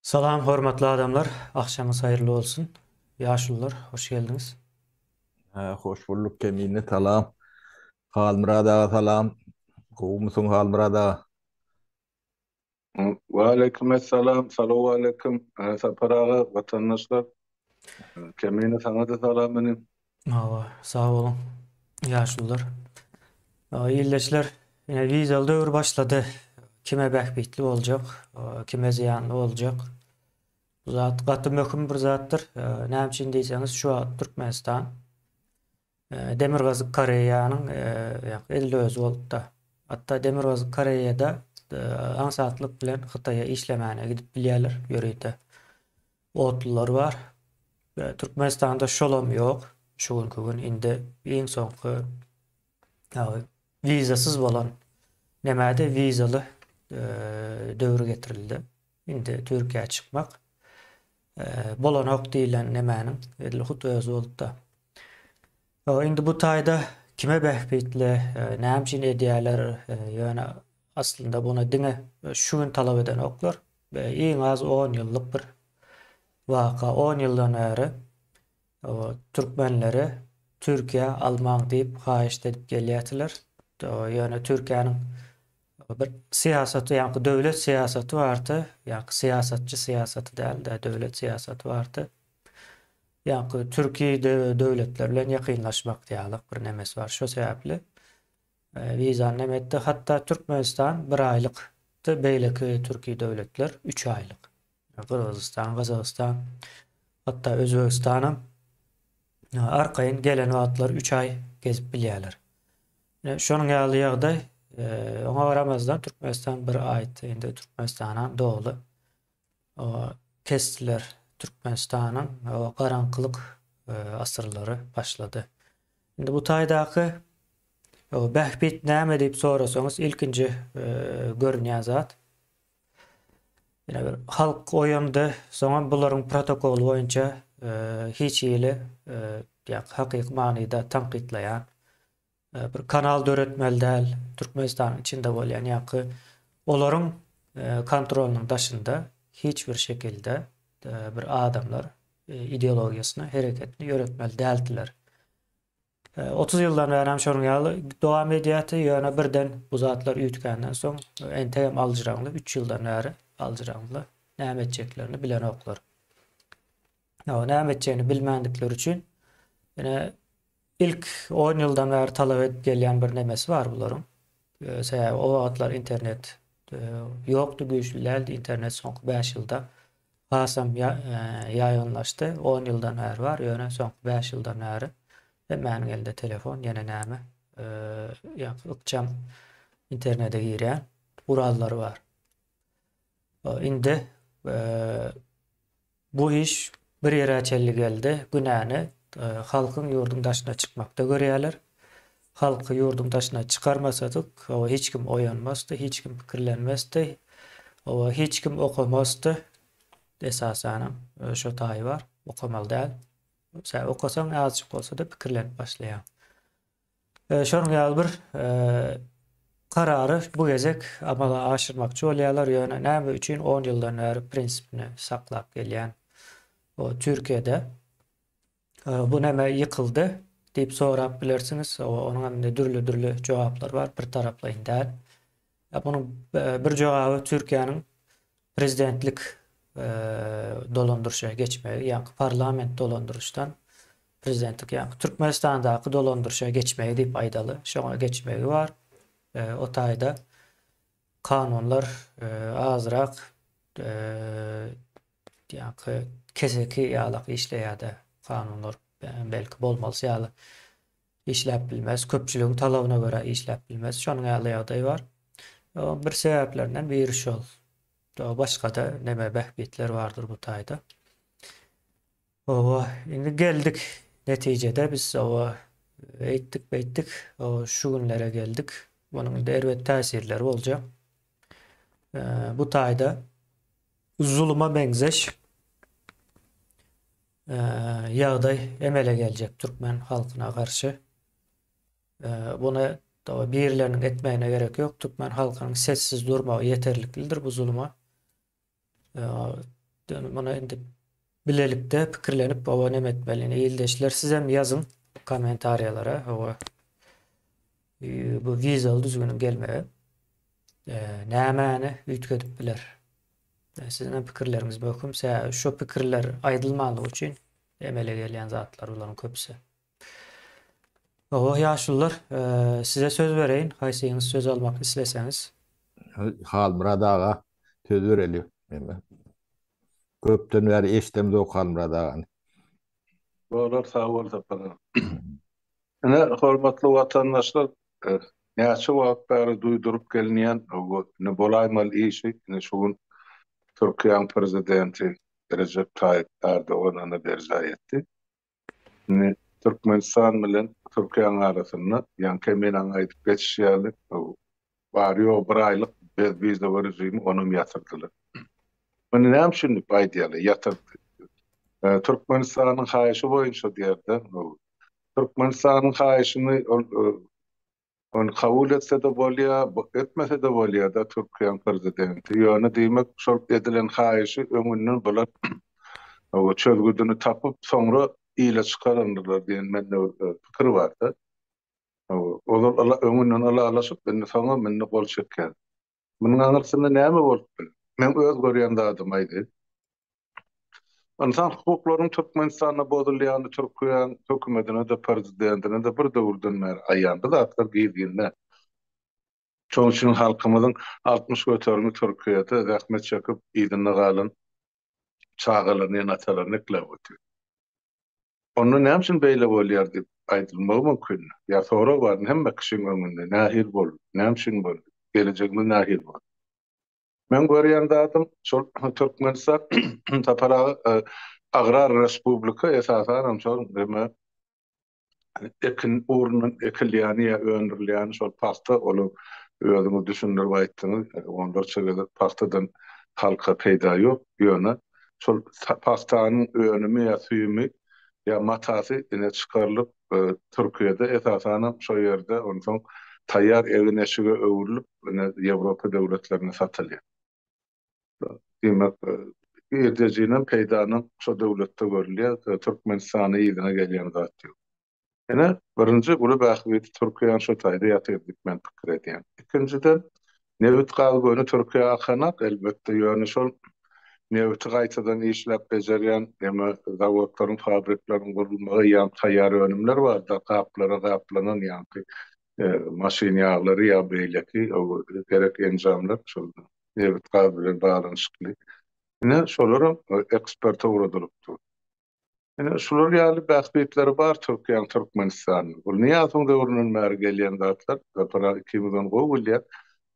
Salam hormatly adamlar, agşamyňyz haýyrly bolsun. Ýaşulular, hoş geldiňiz. Hoş bulduk Kemine, salam. Halmyrat aga salam. Gowumysyň Halmyrat aga? Waleýkim essalam, salowaleýkim Sapar aga, watandaşlar. Kemine saňa-da salam inim. Hawa, sag boluň ýaşulular. Ildeşler, ine wizaly döwür başlady. Kime bähbitli boljak, kime zyýanly boljak. Bu zat gaty möhüm bir zatdyr. Näme üçin diýseňiz, şu wagt Türkmenistan Demirgazyk Koreýanyň edil özi bolupdy. Hatda Demirgazyk Koreýada aňsatlyk bilen Hytaýa işlemäne gidip bilýärler ýörite. Otlular bar. Türkmenistanda şolam ýok. Şu günki gün indi iň soňky wizasyz bolan nemäde wizaly döwür getirildi. Indi Türkiýä çykmak bolanok diýlen nemäniň edil hut özi bolupdy. Indi bu taýda kime bähbitli, näme üçin edýärler, ýöne aslynda buny diňe şu gün talap edenoklar. Iň az on ýyllyk bir waka. On ýyldan bäri türkmenleri Türkiýä almaň diýip haýyşt edip gelýärdiler. Ýöne Türkiýäniň bir syýasaty, ýaňky döwlet syýasaty bardy. Ýaňky syýasatçy syýasaty däl-de, döwlet syýasaty bardy. Ýaňky türki döwletler bilen ýakynlaşmak diýýärler, bir nemesi bar. Şo sebäpli Wizany neme etdi? Hatda Türkmenistan bir aýlykdy, beýleki türki döwletler üç aýlyk. Gyrgyzystan, Gazagystan, hatda Özbegistanam arkaýyn gelen wagtlary üç aý gezip bilýärler. Şonuň ýaly ýagdaý, oňa garamazdan Türkmenistan bir aýtdy, indi Türkmenistanam doly kesdiler. Türkmenistanyň garaňkylyk asyrlary başlady. Indi bu taýdaky bähbit näme diýip sorasaňyz, ilkinji görünýän zat ýene bir halk oýandy, soňam bularyň protokoly boýunça hiç hili hakyky manyda tankytlaýan bir kanal döretmeli däl, Türkmenistanyň içinde bolýan ýa-ki olaryň kontrolynyň daşynda hiç bir şekilde bir adamlar ideologiýasyny, hereketini ýöretmeli däldiler. 30 ýyldan bäri hem şonuň ýaly dowam edýärdi, ýöne birden bu zatlar üýtgänden soň entegem aljyraňly, 3 ýyldan bäri aljyraňly, näme etjeklerini bilenoklar. Näme etjegini bilmändikleri üçin ýene Ilk on ýyldan bäri talap edip gelýän bir nemesi bar bularyň. Sebäbi o wagtlar internet ýokdy, güýçli däldi. Internet soňky 5 ýylda hasam ýaýgynlaşdy. 10 ýyldan bäri bar, ýöne soňky 5 ýyldan bäri hemmäniň elinde telefon, ýene näme, ýa ykjam internete girýän gurallary bar. Indi Bu iş bir ýere çenli geldi. Günäni halkyň ýurduň daşyna çykmakda görýärler. Halky ýurduň daşyna çykarmasadyk, hawa, hiç kim oýanmazdy, hiç kim pikirlenmezdi, hawa, hiç kim okamazdy. Esasanam şo taýy bar, okamaly däl. Sen okasaň azajyk bolsa-da pikirlenip başlaýaň. Şonuň ýaly bir karary bu gezek amala aşyrmakçy bolýarlar, ýöne näme üçin on ýyldan bäri prinsipini saklap gelýän o Türkiýede bu näme ýykyldy diýip sorap bilersiňiz. Onuň hem dürli-dürli jogaplary bar, bir taraplaýyn däl. Munuň bir jogaby Türkiýäniň prezidentlik dolandyryşa geçmegi, ýagny parlament dolandyryşdan prezidentlik, ýagny Türkmenistandaky dolandyryşa geçmegi diýip aýdaly, şoňa geçmegi bar. O taýda kanunlar azrak ýagny keseki ýalak işleýär-de, kanunlar belki bolmalysy ýaly işläp bilmez, köpçüligiň talabyna görä işläp bilmez. Şonuň ýaly ýagdaý bar. Bir sebäplerinden biri şol. Başga-da neme bähbitler bardyr bu taýda. Owa, indi geldik netijede biz owa eýtdik, beýtdik, şu günlere geldik. Munuň indi erbet täsirleri boljak. Bu taýda zuluma meňzeş ýagdaý emele geljek türkmen halkyna garşy. Buny birileriniň etmegine gerek ýok. Türkmen halkynyň sessiz durmagy ýeterliklidir bu zuluma. Muny indi bilelikde pikirlenip oba neme etmeli. Indi ildeşler sizem ýazyň kommentariýalara oba bu wizaly düzgüniň gelmegi nämäni üýtgedip biler? Siziň hem pikirleriňiz möhüm. Sebäbi şu pikirler aýdylmanlygy üçin emele gelýän zatlar bularyň köpüsi. Oho, ýaşulular, size söz bereýin, haýsyňyz söz almak isleseňiz. Halmyrat aga söz bereli. Köpden bäri eşdemzok Halmyrat agany. Bolar, sag bol Sapar aga. Ine, hormatly watandaşlar, näçe wagt bäri duýduryp gelinýän bu ine bolaýmaly işi ine şu gün Türkiýäň prezidenti Rejep Taýyp Ärdogan ine berjaý etdi. Indi Türkmenistan bilen Türkiýäň arasynda, ýaňky Eminanyň aýdyp geçişi ýaly, bary-ýogy bir aýlyk bezwizowy režimi onam ýatyrdylar. Muny näme üçin diýip aýdýarlar, ýatyrdy. Türkmenistanyň haýyşy boýunça diýerler. Türkmenistanyň haýyşyny ol ony kabul etse-de bolýar, etmese-de bolýar-da Türkiýäň prezidenti. Ýöne diýmek şol edilen haýyşy öňünden bular çözgüdini tapyp, soňra ile çykarandyrlar diýen mende bir pikir bar-da. Ozal öňünden ylalaşyp, indi soňam indi gol çekýär. Munuň aňyrsynda näme bolup biler? Meň öz görýän zadymy aýdaýyn. Ynsan hukuklarynyň Türkmenistanda bozulýany Türkiýäň hökümetine-de, prezidentine-de bir döwürden bäri aýan. Bu zatlar gizlin däl. Şonuň üçin halkymyzyň 60 göterimi Türkiýede zähmet çekip, yzynda galan çagalaryny, ene-atalaryny ekläp otyr. Onda näme üçin beýle bolýar diýip aýdylmagy mümkin. Ýa sorag bar hemme kişiň öňünde, nähili boldy, näme üçin boldy, gelejegimiz nähili bolar? Meň görýän zadym şol Türkmenistan Sapar aga agrar respublika esasanam şol neme ekin ugrundan ekilýäni ýa öndürilýäni şol pagta ol özüňiz düşündirip aýtdyňyz onlarça gezek pagtadan halka peýda ýok ýöne şol pagtanyň önümi ýa süýümi ýa matasy ine çykarylyp Türkiýede esasanam şo ýerde onsoň taýýar egin-eşige öwrülip ine Ýewropa döwletlerine satylýar. Diýmek girdejinem peýdanam şo döwletde görülýär. Türkmenistana yzyna gelýän zat ýok. Ine, birinji uly bähbidi Türkiýäniň şo taýda ýatyr diýip men pikir edýän. Ikinjiden, nebit-gaz göni Türkiýä akanak, elbetde, ýöne şol nebiti gaýtadan işläp bejerýän eme zawodlaryň, fabrikleriň gurulmagy ýa taýýar önümler bar-da, gaplara gaplanan ýaňky maşyn ýaglary ýa beýleki gerek enjamlar şol nebit-gaz bilen baglanyşykly. Ine, şolaram eksporta ugradylyp dur. Ine, şular ýaly bähbitleri bar Türkiýäň Türkmenistanda. Bul Nyýazowyň döwründen bäri gelýän zatlar. Sapar aga ikimiz ony gowy bilýäs.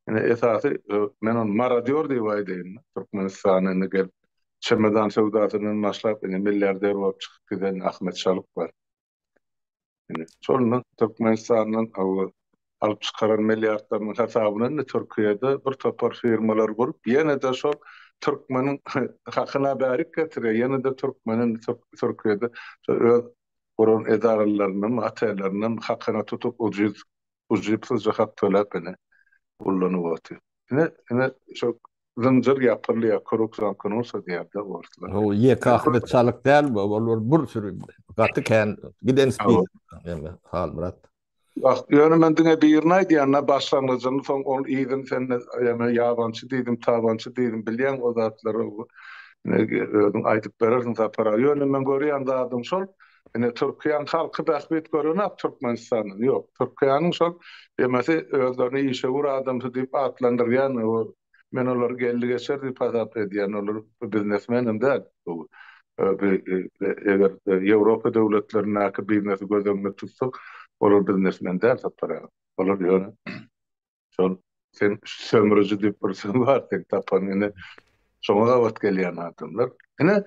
Ine, esasy men ony marodýor diýip aýdaýyn. Türkmenistana indi gelip, çemedan söwdasyndan başlap, ine, milliarder bolup çykyp giden Ahmet Çalyk bar. Ine, şonda Türkmenistandan alyp çykaran milliardlarynyň hasabyna indi Türkiýede bir topar firmalar gurup, ýene-de şol türkmeniň hakyna bärik getirýär, ýene-de türkmeni indi Türkiýede öz guran edaralaryndan, otellerinden hakyna tutup ujyz, ujypsyzja hak töläp ine ullanyp otyr. Ine, ine şol zynjyr ýapylýar, krug zamknulsa diýýärler orslar. O ýeke Ahmet Çalyk däl bu, olar bir sürü gaty kän giden spisok. Halmyrat. Wah, ýöne men diňe birini aýdýan-da, başlangyjyny, soň ol yzyny sen ýa ýabançy diýdim, tabançy diýdim, bilýäň o zatlary, özüň aýdyp berersiň Sapar aga. Ýöne men görýän zadym şol, ine Türkiýäň halky bähbit görenok Türkmenistandan, ýok. Türkiýäniň şol demesi özlerini işewür adamsy diýip atlandyrýan, Men olary geldi-geçer diýip hasap edýän, olar biznesmenem däl. Bu eger Ýewropa döwletlerindäki biznesi göz öňünde tutsak, olar biznesmen däl Sapar aga. Olar ýöne şol sen sömüriji diýip bir söz bar, sen tapan ine şoňa gabat gelýän adamlar. Ine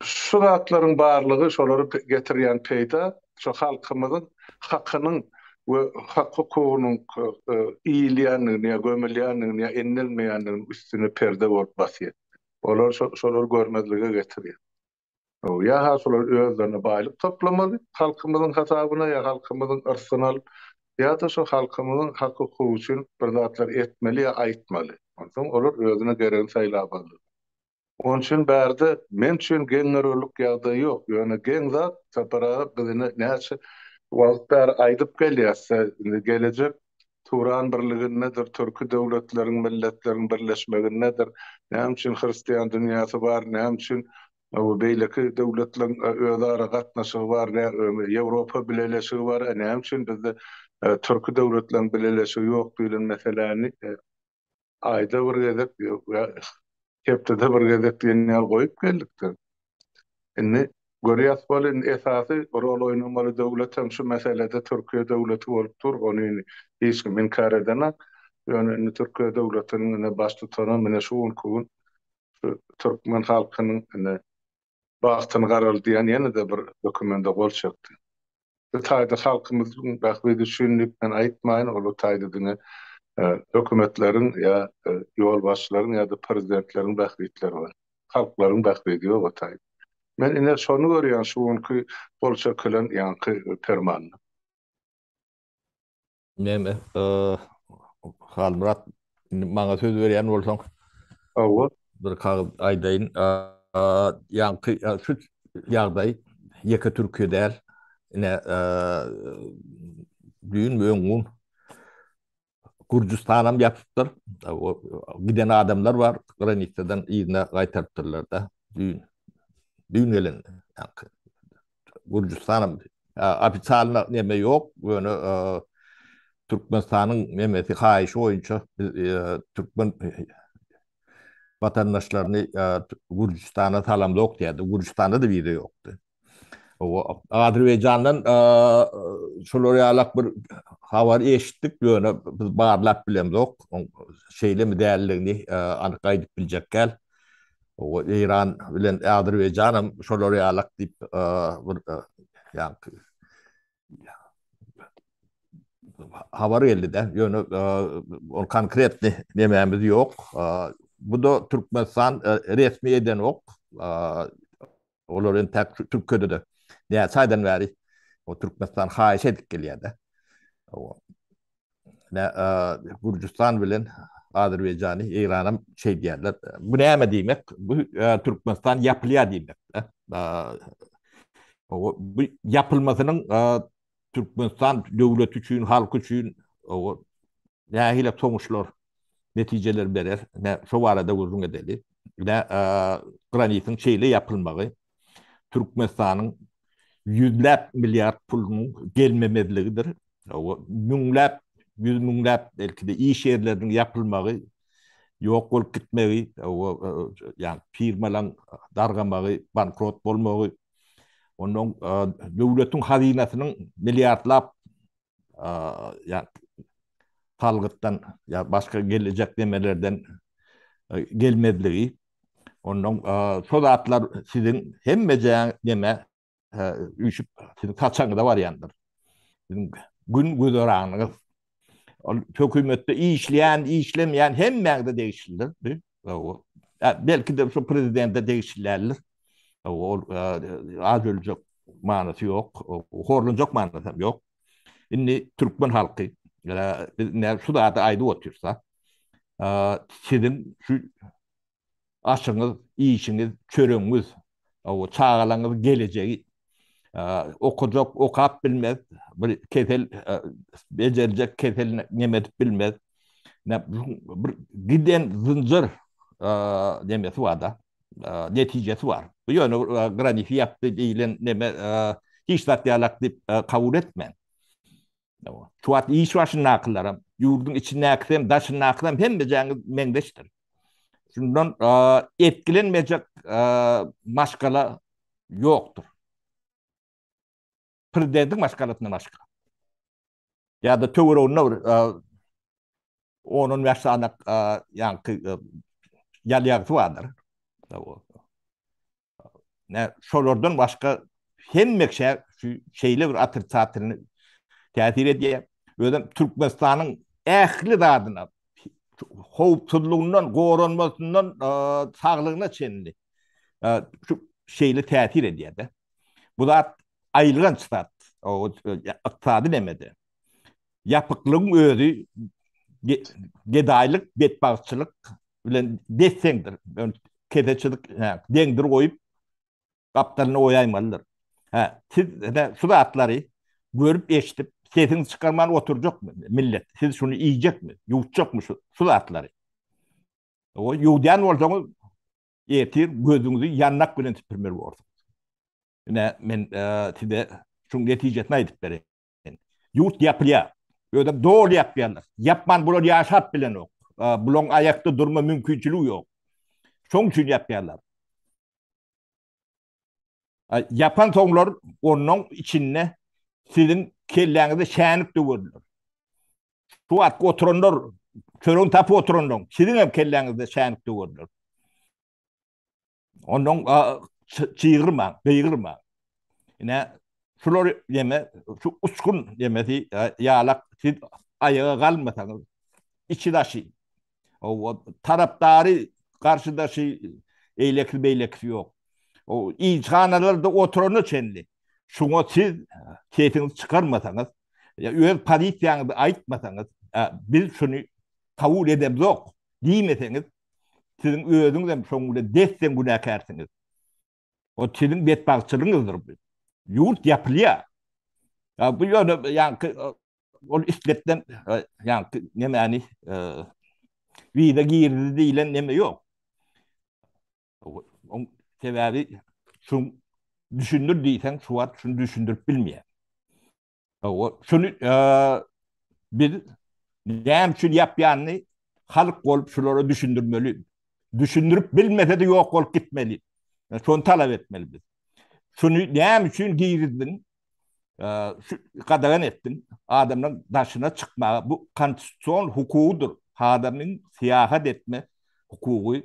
Şu zatlaryň barlygy, şolary getirýän peýda şu halkymyzyň hakynyň we hak-hukugynyň iýilýändigini ýa gömülýändigini ýa indelmeýändiginiň üstüne perde bolup basýar. Olar şolary görmezlige getirýär. Ýa-ha şolar özlerine baýlyk toplamaly halkymyzyň hasabyna ýa halkymyzyň yrsgyny alyp, ýa-da şu halkymyzyň hak-hukugy üçin bir zatlar etmeli ýa aýtmaly. Onsoň olar özüne geregini saýlap aldylar. Onuň üçin bärde men üçin geň görerlik ýagdaý ýok. Ýöne geň zat Sapar aga biz ine näçe wagt bäri aýdyp gelýäs-de, indi gelejek Turan birligindedir, türki döwletleriň, milletleriň birleşmegindedir. Näme üçin hristian dünýäsi bar, näme üçin beýleki döwletleriň özara gatnaşygy bar, Ýewropa bileleşigi bar, näme üçin bizde türki döwletleriň bileleşigi ýok diýlen meseläni aýda bir gezek ýa hepdede bir gezek diýen ýaly goýup geldik-de. Indi görýäs welin esasy rol oýnamaly döwlet hem şu meselede Türkiýe döwleti bolup dur, ony indi hiç kim inkär edenak. Ýöne indi Türkiýe döwletiniň ine baştutanam ine şu günki gün şu türkmen halkynyň ine bagtyny garaldýan ýene-de bir dokumende gol çekdi. Bu taýda halkymyzyň bähbidi üçin diýip men aýtmaýyn, ol taýda diňe hökümetleriň ýa ýolbaşçylaryň ýa-da prezidentleriň bähbitleri bar. Halklaryň bähbidi ýok o taýda. Men ine şony görýän şu günki gol çekilen ýaňky permanda. Näme, Halmyrat, indi maňa söz berýän bolsaň. Hawa. Bir kagyz aýdaýyn. Ýaňky şu ýagdaý ýeke Türkiýe däl. Ine, düýn we öňňun Gürjüstanam ýapypdyr. Giden adamlar bar, granisadan yzyna gaýtarypdyrlar-da. Düýn. Düýn gelen ýaňky. Gürjüstanam ofitsialny neme ýok, ýöne Türkmenistanyň nemesi haýyşy boýunça biz türkmen watandaşlaryny Gürjüstana salamzok diýýärdi. Gürjüstanda-da wiza ýokdy. Azerbaýjandan şolar ýalak bir habar eşitdik, ýöne biz barlap bilemzok. Şeýlemi däldigini anyk aýdyp biljek däl. Eýran bilen Azerbaýjanam şolar ýalak diýip bir ýaňky habar geldi-de. Ýöne ol konkretny nemämiz ýok. Bu-da Türkmenistan resmi edenok. Olar entäk Türkiýede-de näçe aýdan bäri o Türkmenistan haýyş edip gelýär-de. Ne Gürjüstan bilen Azerbaýjany, Eýranam şey diýýärler. Bu näme diýmek? Bu Türkmenistan ýapylýar diýmek. Bu ýapylmasynyň Türkmenistan döwleti üçin, halky üçin nähili soňuşlar, netijeler berer? Ne şo barada gürrüň edeli. Ne granitiň şeýle ýapylmagy Türkmenistanyň ýüzläp milliard pulunyň gelmemezligidir. Müňläp, ýüz müňläp belki-de iş ýerleriniň ýapylmagy, ýok bolup gitmegi, ýagny firmalaryň dargamagy, bankrot bolmagy, ondan döwletiň hazynasynyň milliardlap ýa salgytdan ýa başga gelejek nemelerden gelmezligi, ondan şo zatlar siziň hemmejäň neme üýşüp siziň saçagyňyza barýandyr. Siziň gün güzeranyňyz. Ol hökümetde işleýän, işlemeýän hemmäňize degişlidir. Belki-de şu prezidente degişli däldir. Ol az öljek manysy ýok, horlanjak manysy hem ýok. Indi türkmen halky biz şu zady aýdyp otyrsak, siziň şu aşyňyz, işiňiz, çöregiňiz, çagalaryňyz gelejegi okajak, okap bilmez, bir kesel bejerjek kesel neme edip bilmez. Bir giden zynjyr nemesi bar-da, netijesi bar. Bu ýöne graniti ýapdy diýlen neme hiç zat ýalak diýip kabul etmäň. Şu wagt iş başyndakylaram, ýurduň içindäkisem, daşyndakysam hemmejäňiz meňzeşdir. Şundan etkilenmejek maşgala ýokdur. Prezidentiň maşgalasyndan başga. Ýa-da töwereginde bir on-on bäş sany ýaňky ýalýagysy bardyr. Ne şolardan başga hemme kişä şu şeýle bir otricatelny täsir edýär. Özem Türkmenistanyň ähli zadyna howpsuzlygyndan, goranmasyndan saglygyna çenli şu şeýle täsir edýär-de. Bu zat aýylganç zat. Ykdysady nemede. Ýapyklygyň özi gedaýlyk, betbagtçylyk bilen des-deňdir. kese çyzyk, deňdir goýup gapdalyna goýaýmalydyr. Hä, siz ine şu zatlary görüp eşidip sesiňizi çykarman oturjakmy millet? Siz şuny iýjekmi? Ýuwutjakmy şu şu zatlary? O ýuwdýan bolsaňyz ertir gözüňizi ýandak bilen süpürmeli borsuňyz. Ine men size şuň netijesini aýdyp bereýin. Ýurt ýapylýar. Özem doly ýapýarlar. Ýapman bular ýaşap bilenok. Bulaň aýakda durma mümkinçiligi ýok. Şoň üçin ýapýarlar. Ýapan soňlar onnoň içinde siziň kelläňize şänik döwerler. Şu wagtky oturanlar, çöregini tapyp oturanlaryň siziň hem kelläňizde şänik döwerler. Onnoň çygyrmaň, gygyrmaň. Ine, şular ýeme, şu uçgun ýemesi ýalak siz aýaga galmasaňyz, içi daşy O tarapdary, garşydaşy, eýleki-beýlekisi ýok. O ilçihanalarda oturana çenli şuňa siz sesiňizi çykarmasaňyz, ýa öz pozisiýaňyzy aýtmasaňyz, biz şuny kabul edemzok diýmeseňiz, siziň özüňiz hem şoň bilen des-deň günäkärsiňiz. O siziň betbagtçylygyňyzdyr bu. Ýurt ýapylýar. Ýa bu ýöne ýaňky ol isletden ýaňky nemäni wiza girdi diýlen neme ýok. Oň sebäbi şu düşündir diýseň şu wagt şuny düşündirip bilmeýär. Hawa, şuny biz näme üçin ýapýanyny halk bolup şulara düşündirmeli. Düşündirip bilmese-de ýok bolup gitmeli. Şony talap etmeli biz. Şuny näme üçin girizdiň? Şu gadagan etdiň. Adamlaryň daşyna çykmaga bu konstitusion hukugydyr. Adamyň syýahat etme hukugy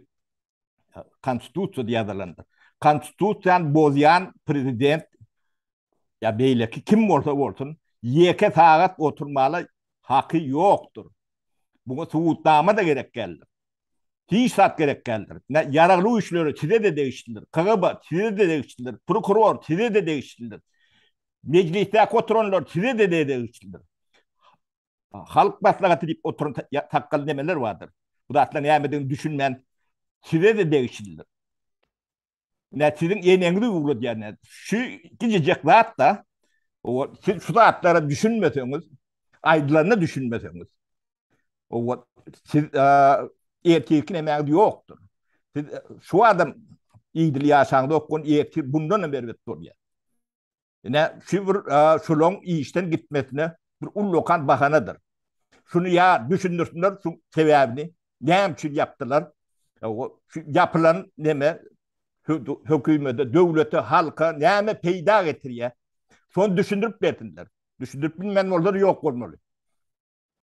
konstitusiýada ýazylandyr. Konstitusiýany bozýan prezident ýa beýleki kim bolsa bolsun, ýeke sagat oturmaly haky ýokdur. Buňa subutnama-da gerek däldir. Hiç zat gerek däldir. Ine, ýaragly güýçleri size-de degişlidir, KGB size-de degişlidir, prokuror size-de degişlidir. Mejlisdäki oturanlar size-de degişlidir. Halk maslahaty diýip oturan sakgal nemeler bardyr. Bu zatlaryň nämedigini düşünmän size-de degişlidir. Ine siziň eneňizi ugradýan näme? Şu kiçijek zat-da, o siz şu zatlara düşünmeseňiz, aýdylanyna düşünmeseňiz, o siz ertirki nemäňiz ýokdur. Siz şu adam idil ýaşaňyzok, gon ertir bundan hem erbet bolýar. Ine, şu bir şulaň işden gitmesine bir ullakan bahanadyr. Şuny ýa düşündirsinler şu sebäbini, näme üçin ýapdylar? Şu ýapylan neme hökümete, döwlete, halka näme peýda getirýär? Şony düşündirip bersinler. Düşündirip bilmän bolsalar ýok bolmaly.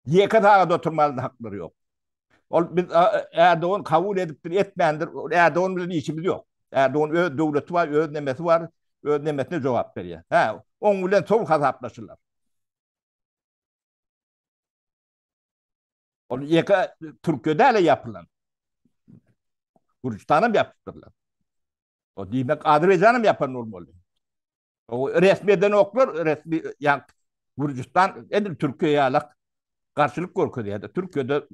Ýeke sagat oturmaly haklary ýok. Ol biz Erdogan kabul edipdir, etmändir. Erdogan bilen işimiz ýok. Erdogan öz döwleti bar, öz nemesi bar, öz nemesine jogap berýär. Hä, oň bilen soň hasaplaşyrlar. Ol ýeke Türkiýe däl ýapylan. Gürjüstanam ýapypdyrlar. O diýmek Azerbaýjanam ýapan bolmaly. O resmi edenoklar, resmi ýa Gürjüstan edil Türkiýe ýalak garşylyk görkezýär. Türkiýede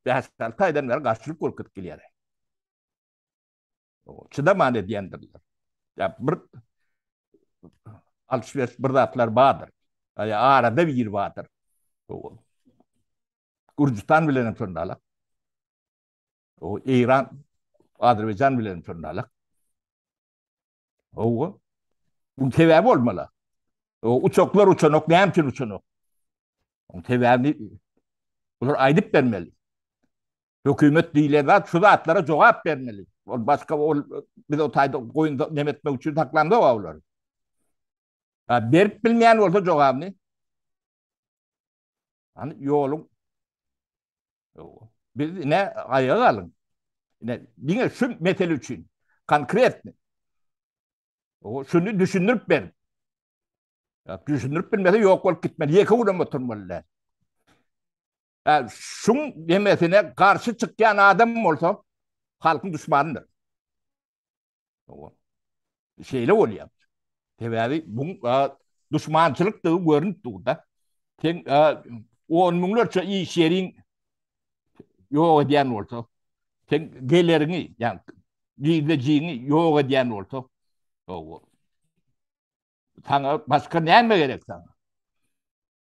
5-6 aýdan bäri garşylyk görkezip gelýär. Çydaman edýändirler. Ýa bir alyş-beriş bir zatlar bardyr. Ýa arada bir bardyr. Gürjüstan bilen hem şonda alak. O Eýran, Azerbaýjan bilen hem şonda alak. Hawa. Buň sebäbi bolmaly. O uçaklar uçanok, näme üçin uçanok? Oň sebäbini bular aýdyp bermeli. Hökümet diýlen zat şu zatlara jogap bermeli. Ol başga ol biz o taýda goýun nem etmek üçin saklandyk olary. Ha, berip bilmeýän bolsa jogabyny Hani ýoluň biz ne aýaga galyň. Ne diňe şu mesele üçin konkretni. O şuny düşündirip ber. Ya düşündirip bilmese ýok bolup gitmeli. Ýeke günem oturmaly däl. Ya şuň demesine garşy çykýan adam bolsa halkyň duşmanydyr. Şeýle bolýar. Sebäbi bu duşmançylykdygy görünip dur-da. Sen on müňlerçe iş ýeriň ýok edýän bolsa, sen geleriňi, ýa. Girdejiňi ýok edýän bolsa, saňa başga näme gerek saňa?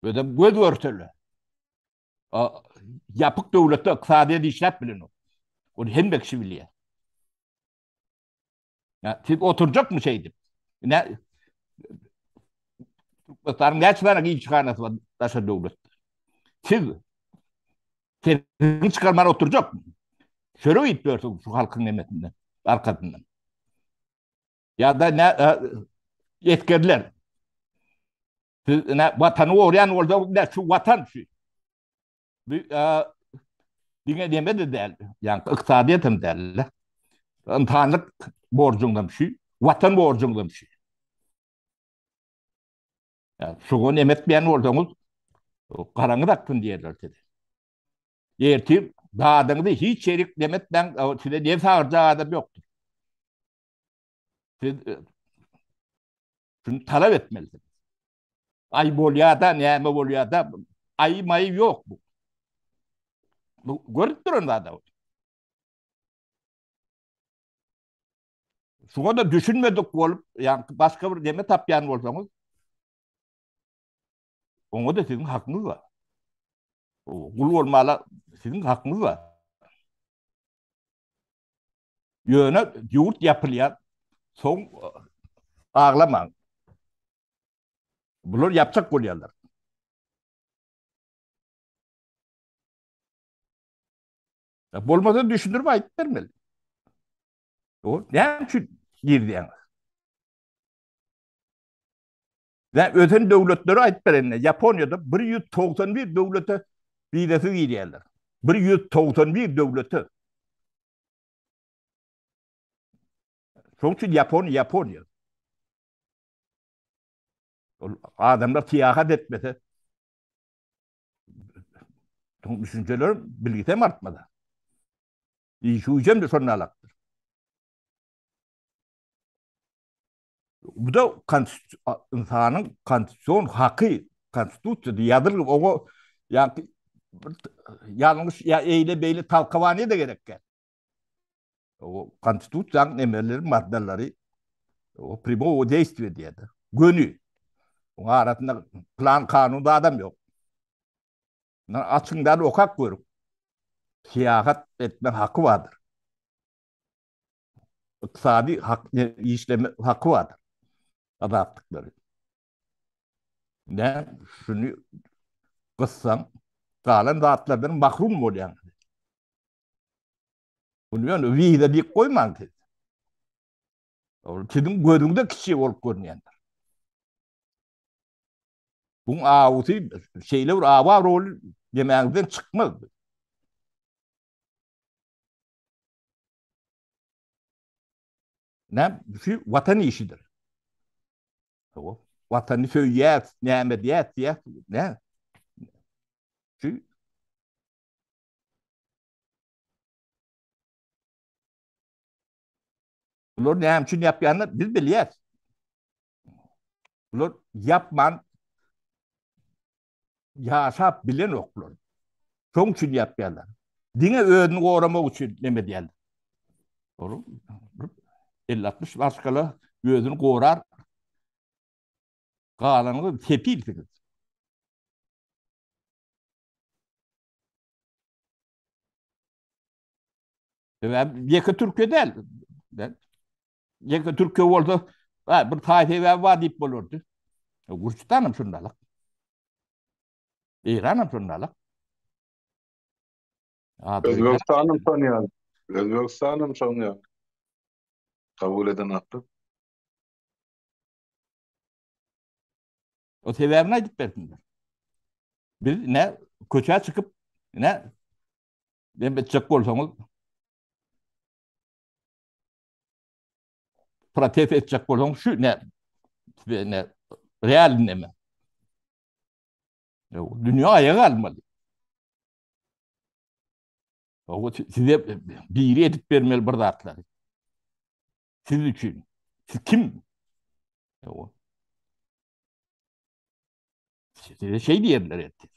Özem göz görtele. Ýapyk döwletde ykdysadyýet işläp bilenok. Ony hemme kişi bilýär. Ya, siz oturjakmy şeýdip? Ne Türkmenistanyň näçe sany ilçihanasy bar daşary döwletde? Siz sesiňi çykarman oturjakmy? Çörek iýip ýörsüň şu halkyň nemesinden, arkasyndan. Ýa-da ne esgerler. Siz ne watany goraýan bolsa, ne şu watan şu. Bu diňe neme-de däl, ýagny ykdysadyýet hem däl. Ynsanlyk borjuňam şu, watan borjuňam şu. Ýa şuňa neme etmeýän bolsaňyz, garaňyz aksyn diýerler size. Ertir dadyňyzy hiç ýerik neme etmäň, size nebs agyrjak adam ýokdur. Siz şuny talap etmelisiniz. Aý bolýada, näme bolýada, aý maý ýok bu. Bu görüp duran zada. Şuňa da düşünmedik bolup, ýa başga bir neme tapýan bolsaňyz, oňa da siziň hakyňyz bar. Gul bolmala siziň hakyňyz bar. Ýöne ýurt ýapylýar, soň aglamaň. Bular ýapjak bolýarlar. Bolmasa düşündirip aýdyp bermeli. O näme üçin girýäňiz? Ve ösen döwletleri aýdyp berende, Ýaponiýada 191 döwlete wizasiz girýärler. 191 döwlete. Şonuň üçin Ýaponiýa Ýaponiýa. Ol adamlar syýahat etmese, düşünjeler bilgisem artmaz. Iş güýjem de şonda alakdyr. Bu da ynsanyň konstitusion haky, konstitusiýada ýazylgy, oňa ýa ýalňyş ýa eýle-beýle talkawaniýa-da gerek däl. O konstitusiýanyň nemeleri, maddalary o primowo deýstwiýe diýýär. Göni. Oň arasynda plan kanun zadam ýok. Na açyňdan okap görüň. Syýahat etme haky bardyr. Ykdysady hak işleme haky bardyr. Azatlyklary. Ne şuny gyssaň galan zatlardan mahrum bolýaň. Bunu ýöne wiza diýip goýmaň siz. Ol siziň gözüňde kiçi bolup görünýändir. Buň awusy şeýle bir awa rol demäňizden çykmaz. Näme? Şu watan işidir. Watany söýýäs, näme diýäs, diýäs, näme? Şu Bular näme üçin ýapýanlar biz bilýäs. Bular ýapman ýaşap bilenoklar. Şoň üçin ýapýarlar. Diňe özüni goramak üçin neme edýärler. Olar 50-60 maşgala özüni gorar. Galanyňyz sepilsiňiz. Sebäbi ýeke Türkiýe däl. Ýeke Türkiýe bolsa, ha, bir taý sebäbi bar diýip bolardy. Gürjüstan hem şundalyk. Eýran hem şundalyk. Özbegistan hem şonýaly. Özbegistan hem şonýaly. Kabul eden akly. O sebäbini aýdyp bersinler. Biz ne köçä çykyp ne dem etjek bolsaňyz protest etjek bolsaňyz şu ne ne real neme. Dünýä aýaga galmaly. O size biri edip bermeli bir zatlary. Siz üçin. Siz kim? O. Size şey diýerler ertir.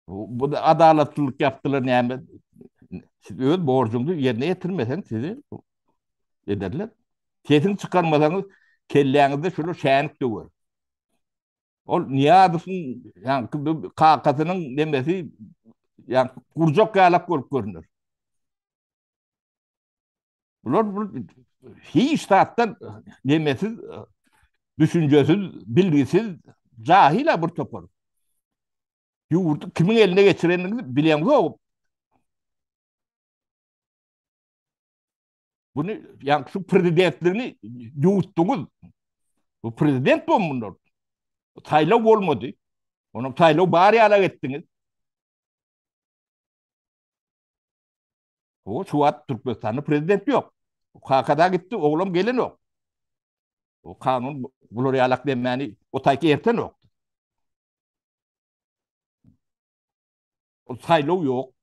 Bu, bu da adalatlylyk yapdylar näme? Siz öz borjuňyzy ýerine ýetirmeseň sizi ederler. Sesiňi çykarmasaňyz kelläňizde şular şänik döwer. Ol Nyýazowyň ýaňky kakasynyň nemesi ýaňky gurjak ýalak bolup görüner. Bular bu hiç zatdan nemesiz, düşünjesiz, bilgisiz, jahil bir topar. Ýurdy kimiň eline geçirenini bileňzok. Bunu ýa şu prezidentligini ýuwutdyňyz. Bu prezident bu bunlar. Saýlaw bolmady. Onuň saýlaw bar ýalak etdiňiz. O şu wagt Türkmenistanda prezident ýok. Kakada gitdi, oglam gelenok. O kanun bular ýalak demmäni o taýky ertenok. O saýlaw ýok.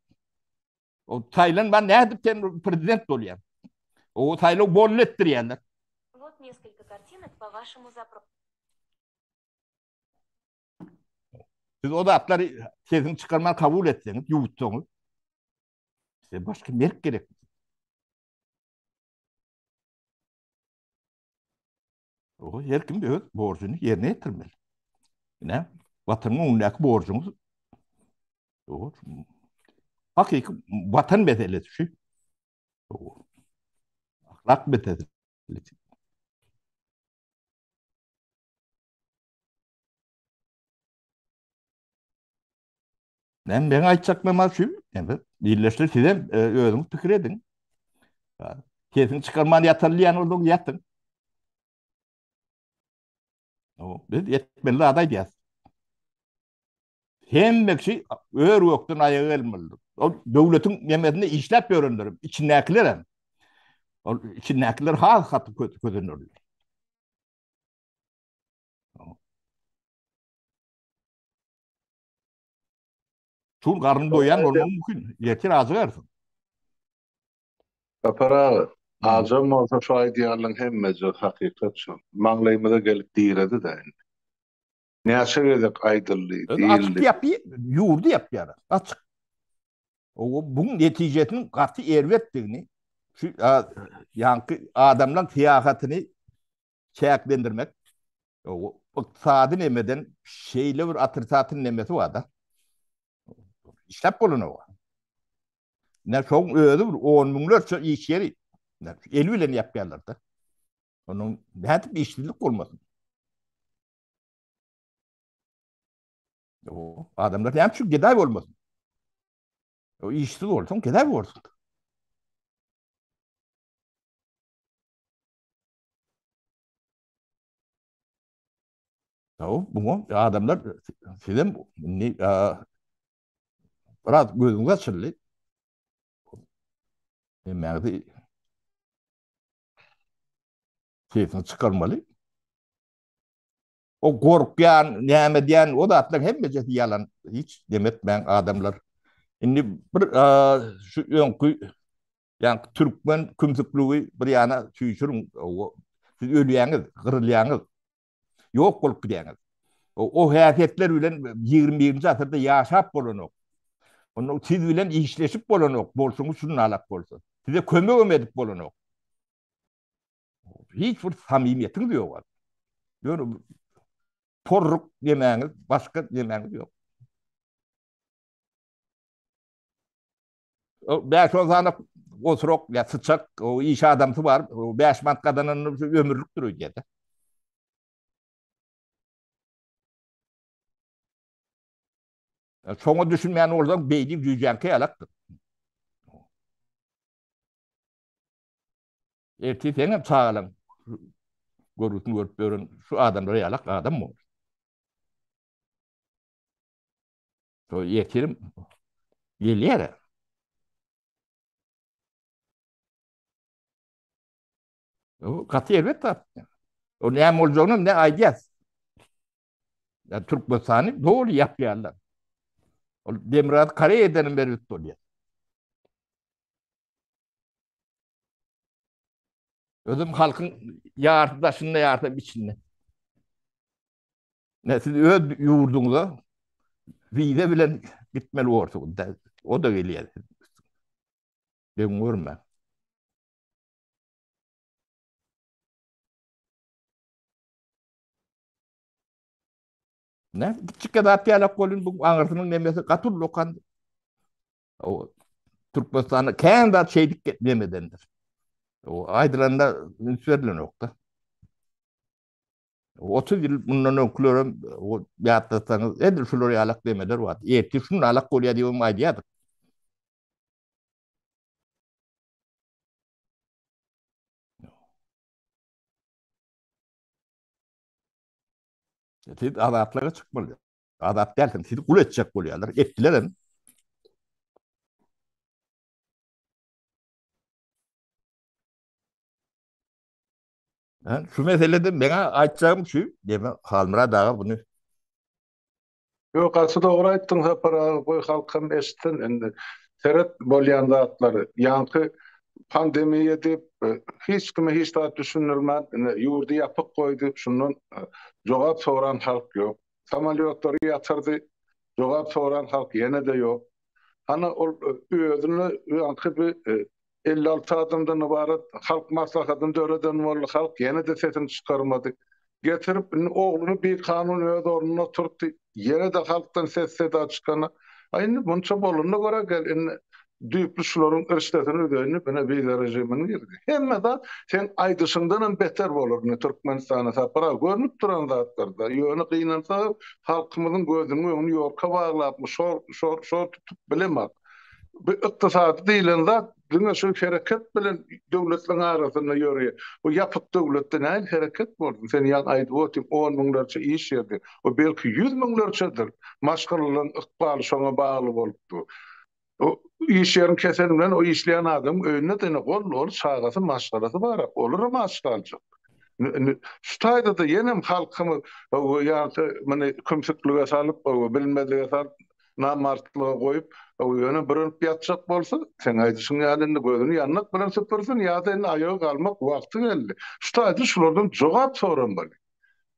O saýlanman nädip sen prezident bolýaň? O saýlaw boldy etdirýärler. Вот несколько картинок по вашему запросу. Siz o zatlary sesiňi çykarman kabul etseňiz, ýuwutsaňyz, size başga merk gerek. O her kim öz borjuny ýerine ýetirmeli. Ine, watanyň öňündäki borjuňyz o hakyky watan meselesi şu. Ahlak meselesi. Men meň aýtjaklarym şu. Indi birleşdir siz hem e, özüňiz pikir ediň. Sesini çykarman ýataly diýen bolsaň ýatyň. O, biz etmeli zat aýdýas. Hemme kişi ör gökden aýaga gelmelidir. Ol döwletiň nemesinde işläp ýörenler, içindäkiler hem. Ol içindäkiler has gaty kösenirler. Şul garny doýan bolmagy mümkin. Ertir ajygarsyň. Sapar aga, ajam bolsa şu aýdýanlaň hemmejigi hakykat şol. Maňlaýymyza gelip diredi-dä indi. Näçe gezek aýdyldy, diýildi. Açyk ýapy, ýurdy ýapýar. Açyk. O buň netijesiniň gaty erbetdigini şu ýaňky adamlaň syýahatyny çäklendirmek ykdysady nemeden şeýle bir otrisatel nemesi bar-da. Işläp bolanok. Ne şoň özi bir on müňlerçe iş ýeri eli bilen ýapýarlar-da. Onuň nädip işsizlik bolmasyn? O adamlar näme üçin gedaý bolmasyn? O işsiz bolsaň gedaý borsuň. Taw, buňa adamlar sizem indi biraz gözüňiz açyldy. Hemmäňizi sesini çykarmaly. O gorkýan, näme diýen, o zatlaryň hemmesi ýalan. Hiç demetmäň adamlar. Indi bir şu öňki Ýaňky türkmen kümsükligi bir ýana süýşüriň. Siz ölýäňiz, gyrylýaňyz. Ýok bolup gidýäňiz. O häsiýetler bilen 21-nji asyrda ýaşap bolanok. Onda siz bilen işleşip bolanok, bolşuňyz şunalak bolsa. Size kömegem edip bolanok. Hiç bir samimiýetiňiz ýok. Ýöne porruk ýemäňiz, başga ýemäňiz ýok. 5-10 sany oturak ýa syçak, o iş adamsy bar, 5 manat gazananyny şu ömürlikdir öýdýär-de. Şoňa düşünmeýän bolsaň, beýni jüýjäňki ýalakdyr. Ertir seň hem çagalaň görgüsini görüp ýören şu adamlar ýalak adam bolar. Şo ýetirim gelýär. O gaty erbet zat. O näme boljagyny ne aýdýas. Ya Türkmenistany doly ýapýarlar. Ol Demirgazyk Koreýadan erbet bolýar. Özüm halkyň ýarysy daşynda, ýarysy içinde. Ne siz öz ýurduňyza wiza bilen gitmeli borsuňyz. O da gelýär. Deň görme. Ne kiçik zat ýalak bolun bu aňyrsynyň nemesi gaty ullakan. O Türkmenistanda kän zat şeýdip nemedendir. O aýdylanda üns berilenokda. 30 ýyl mundan öňkülerem ýatlasaňyz edil şular ýalak demeler bar. Ertir şunun alak bolýar diýip aýdýardyk. Siz azatlyga çykmaly. Azat dälsiň, sizi gul etjek bolýarlar. Etdiler hem. Şu meselede meňe aýtjagym şu, diýme Halmyrat aga buny. Ýok, gaty dogry aýtdyň Sapar aga, goý halkam eşitsin indi. Seret bolýan zatlary. Ýaňky pandemiýa diýip, hiç kime hiç zat düşündirmän, ine ýurdy ýapyk goýdy, şundan jogap soran halk ýok. Samolýotlary ýatyrdy, jogap soran halk ýene-de ýok. Hany ol özüne ýaňky bir 56 adamdan ybarat halk maslahatyny döreden boldy, halk ýene-de sesini çykarmady. Getirip indi ogluny bikanun öz ornuna oturtdy, ýene-de halkdan ses-seda çykana. A indi munça bolanyna görä gel indi düýpli şularyň rişdesini üzeýin diýip ine wiza režimini girdi. Hemme zat seň aýdyşyňdanam beter bolar indi Türkmenistana Sapar aga görnüp duran zatlar-da. Ýöne gynansagam halkymyzyň gözüniň öňüni ýorka baglapmy şor şor şor tutup bilemok. Bu ykdysady diýlen zat diňe şu hereket bilen döwletleriň arasynda ýöreýär. Bu ýapyk döwletde nähili hereket bolsun? Sen ýaňy aýdyp otyň, on müňlerçe iş ýeri. O belki ýüz müňlerçedir. Maşgalalaryň ykbaly şoňa bagly bolup dur. O iş ýerini kesen bilen o işleýän adamyň öýünde-de ine gol-doly çagasy, maşgalasy bar. Olaram aç galjak. Indi şu taýda-da ýenem halkymyz ýaňky muny kümsüklige salyp, bilmezlige salyp, namartlyga goýup, ýöne bürenip ýatjak bolsa, seň aýdyşyň ýaly indi gözüni ýandak bilen süpürsin ýa-da indi aýaga galmak wagty geldi. Şu taýda şulardan jogap soramaly.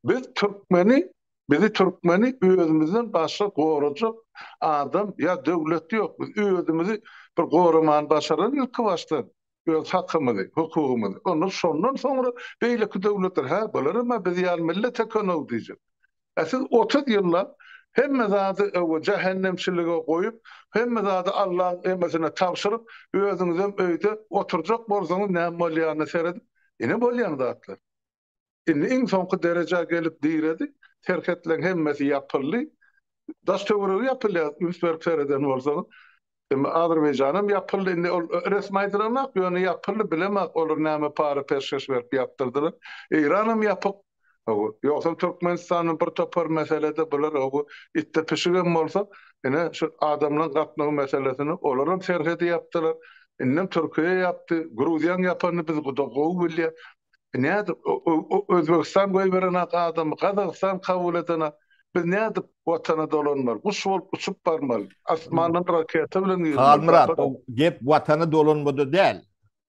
Biz türkmeni, bizi türkmeni özümizden başga gorajak adam ýa döwlet ýok. Biz özümizi bir goramany başaraly ilki başdan, öz hakymyzy, hukugymyzy. Ondan şondan soňra beýleki döwletler, hä, bularam-a biz ýaly millet eken-ow diýjek. Ä siz 30 ýyllap hemme zady öwe jähennemçilige goýup, hemme zady Allaň emesine tabşyryp, özüňizem öýde oturjak bolsaňyz näme bolýanyna seredip, ine bolýan zatlar. Indi iň soňky derejä gelip diredi, serhetleň hemmesi ýapyldy. Daş töweregi ýapylýar, üns berip sereden bolsaňyz. Indi Azerbaýjanam ýapyldy, indi ol resmi aýdylanok, ýöne ýapyldy, bilemok olar näme para peşgeş berip ýapdyrdylar. Eýranam ýapyk. Hawa, ýogsam Türkmenistanyň bir topar meselede bular hawa itde pişigem bolsa, ine şu adamlaryň gatnawy meselesini olaram serhedi ýapdylar. Indem Türkiýe ýapdy, Gruziýaň ýapanyny biz gowy bilýäs. Nädip Özbegistan goýberenak adamy, Gazagystan kabul edenak. Biz nädip watana dolanmaly? Guş bolup uçup barmaly. Asmandan raketa bilen girmeli. Halmyrat, o gep watana dolanmada däl.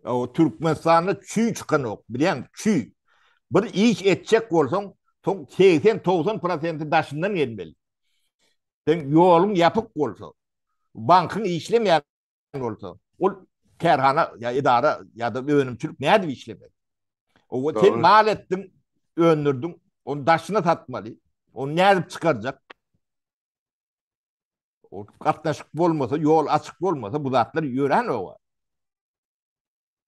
O Türkmenistanda çüý çykanok, bilýäňmi, çüý. Bir iş etjek bolsaň, soň 80-90 prosenti daşyndan gelmeli. Sen ýoluň ýapyk bolsa, bankyň işlemeýän bolsa, ol kärhana ýa edara ýa-da önümçilik nädip işlemeli? O sen mal etdiň, öndürdiň, ony daşyna satmaly. Ony nädip çykarjak? O gatnaşyk bolmasa, ýol açyk bolmasa bu zatlar ýöränok.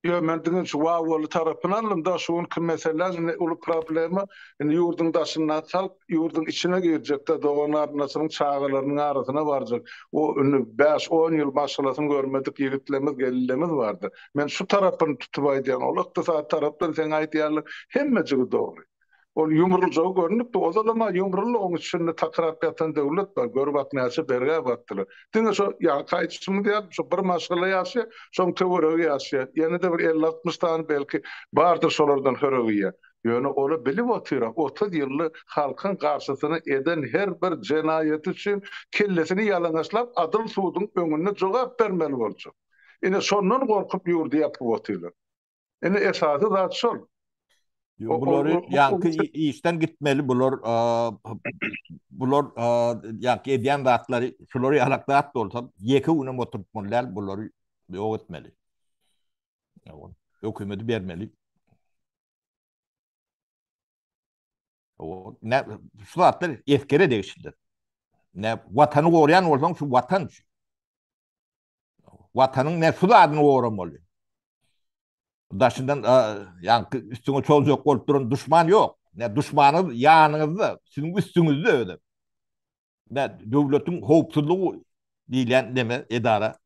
Ýok, men diňe şu wawwaly tarapyny aldym-da, şu günki mesele indi uly problema, indi ýurduň daşyndaky halk ýurduň içine girjek-de, dogan-garyndaşynyň, çagalarynyň arasyna barjak. O indi bäş-on ýyl maşgalasyny görmedik ýigitlerimiz, gelinlerimiz bardy. Men şu tarapyny tutup aýdýan, ol ykdysady tarapdan seň aýdýanlaň hemmejigi dogry. Ol ýumruljagy görnüpdi. Ozalam-a ýumruldy, oň içinde takyrap ýatan döwlet bar. Gör bak näçe bergä batdylar. Diňe şo ýaňky aýdyşymyz ýaly, şo bir maşgala ýaşaýar, şoň töweregi ýaşaýar. Ýene-de bir elli-altmyş sany belki bardyr şolardan hörek iýen. Ýöne ola bilip otyr-a, 30 ýylly halkyň garşysyna eden her bir jenaýaty üçin kellesini ýalaňaçlap adyl suduň öňünde jogap bermeli boljak. Ine şondan gorkup ýurdy ýapyp otyrlar. Ine esasy zat şol. Ýok, bulary ýaňky işden gitmeli bular bular ýaňky edýän zatlary şular ýalak zat bolsa ýeke günem oturtmaly däl bulary ýok etmeli. Hökümeti bermeli. O ne şu zatlar eskere degişlidir. Ne watany goraýan bolsaň şu watan üçin. Watanyň ne şu zadyny goramaly. Daşyndan ýaňky üstüňe çoljak bolup duran duşman ýok. Ne duşmanyňyz ýanyňyzda, siziň üstüňizde özem. Ne döwletiň howpsuzlygy diýilýän neme edara.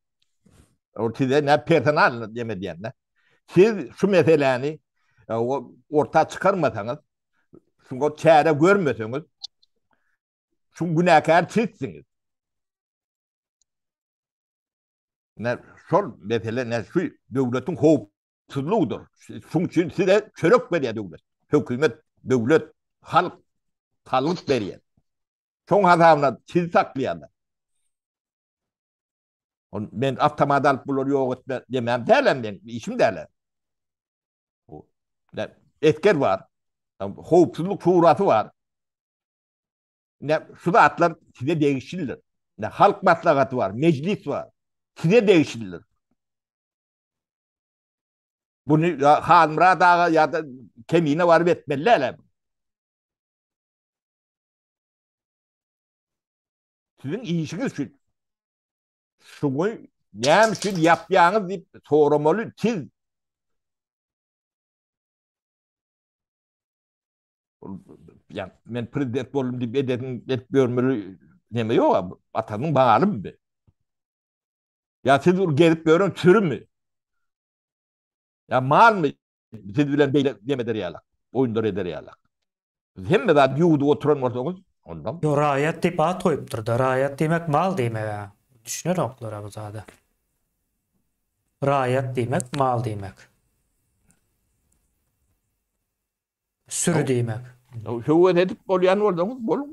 Ol size ne personal neme diýende. Siz şu meseläni orta çykarmasaňyz, şuňa çäre görmeseňiz, şu günäkär sizsiňiz. Ne şol mesele ne şu döwletiň howpsuzlygydyr. Şuň üçin size çörek berýär döwlet. Hökümet, döwlet, halk salgyt berýär. Şoň hasabyna sizi saklaýarlar. On men awtomat alyp bulary ýok etme demem dälem men işim däl. Bu esger bar. Howpsuzlyk şurasy bar. Ne şu zatlar size degişlidir. Ne halk maslahaty bar, mejlis bar. Size degişlidir. Bunu Halmyrat aga ýa-da Kemine baryp etmeli däl. Siziň işiňiz şu. Şuňy näme üçin ýapýaňyz diýip soramaly siz. Ýa men prezident boldum diýip edesin edip ýörmeli neme ýok, atanyň balymy bu? Ýa siz bir gezip ýören sürümi? Ýa malmy siz bilen beýle neme eder ýalak, oýunlar eder ýalak? Hemme zat ýuwdup oturan bolsaňyz, onda Ýo raýat diýip at goýupdyrda. Raýat diýmek mal diýmek-ä. Düşünenoklar-a bu zada. Raýat diýmek mal diýmek. Süri diýmek. Höwes edip bolýan bolsaňyz boluň.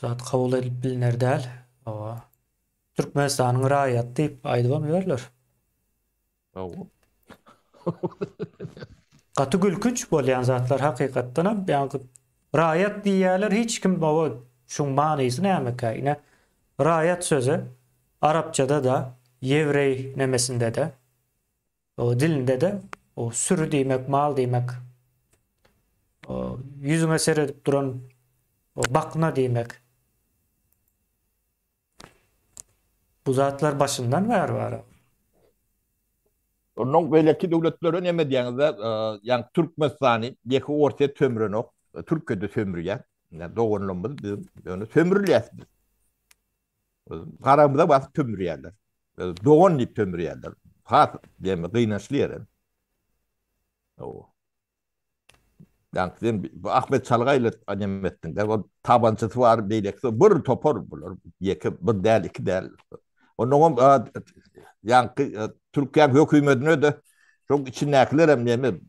Zat kabul edilip biliner däl. Hawa. Türkmenistanyň raýaty diýip aýdybam ýörler. Hawa. Gaty gülkünç bolýan zatlar hakykatdanam ýaňky raýat diýýärler hiç kim hawa şuň manysy nämekä ine raýat sözi arapçada-da ýewreý nemesinde-de o dilinde-de o süri diýmek mal diýmek o ýüzüňe seredip duran o bakna diýmek Bu zatlar başyndan bäri bar. Ondan beýleki döwletlere neme diýýäňizde, ýagny Türkmenistany ýeke Orsýet sömürenok, Türkiýe-de sömürýär. Ýa doganlarymyz biz ýöne sömürülýäs biz. Garamyza basyp sömürýärler. Dogan diýip sömürýärler. Has diýme gynançly ýeri. Ýaňky sen bu Ahmet Çalgaýly neme etdiň de, ol tabançasy bar, beýlekisi bir topar bular. Ýeke bir däl, iki däl. Onnoňam ýaňky Türkiýäň hökümetine de şoň içindäkiler hem neme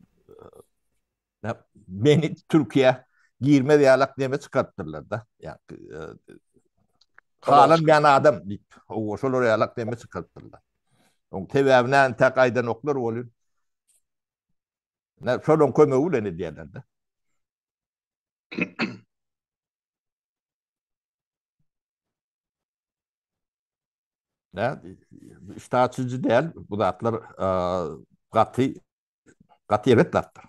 meni Türkiýä girmez ýalak neme çykarypdyrlar da. Ýaňky halanmaýan adam diýip, o şolar ýalak neme çykarypdyrlar. Oň sebäbini entek aýdanoklar welin. Ne şonuň kömegi bilen edýärler-de. Ne iştahçyjy däl bu zatlar gaty gaty erbet zatlar.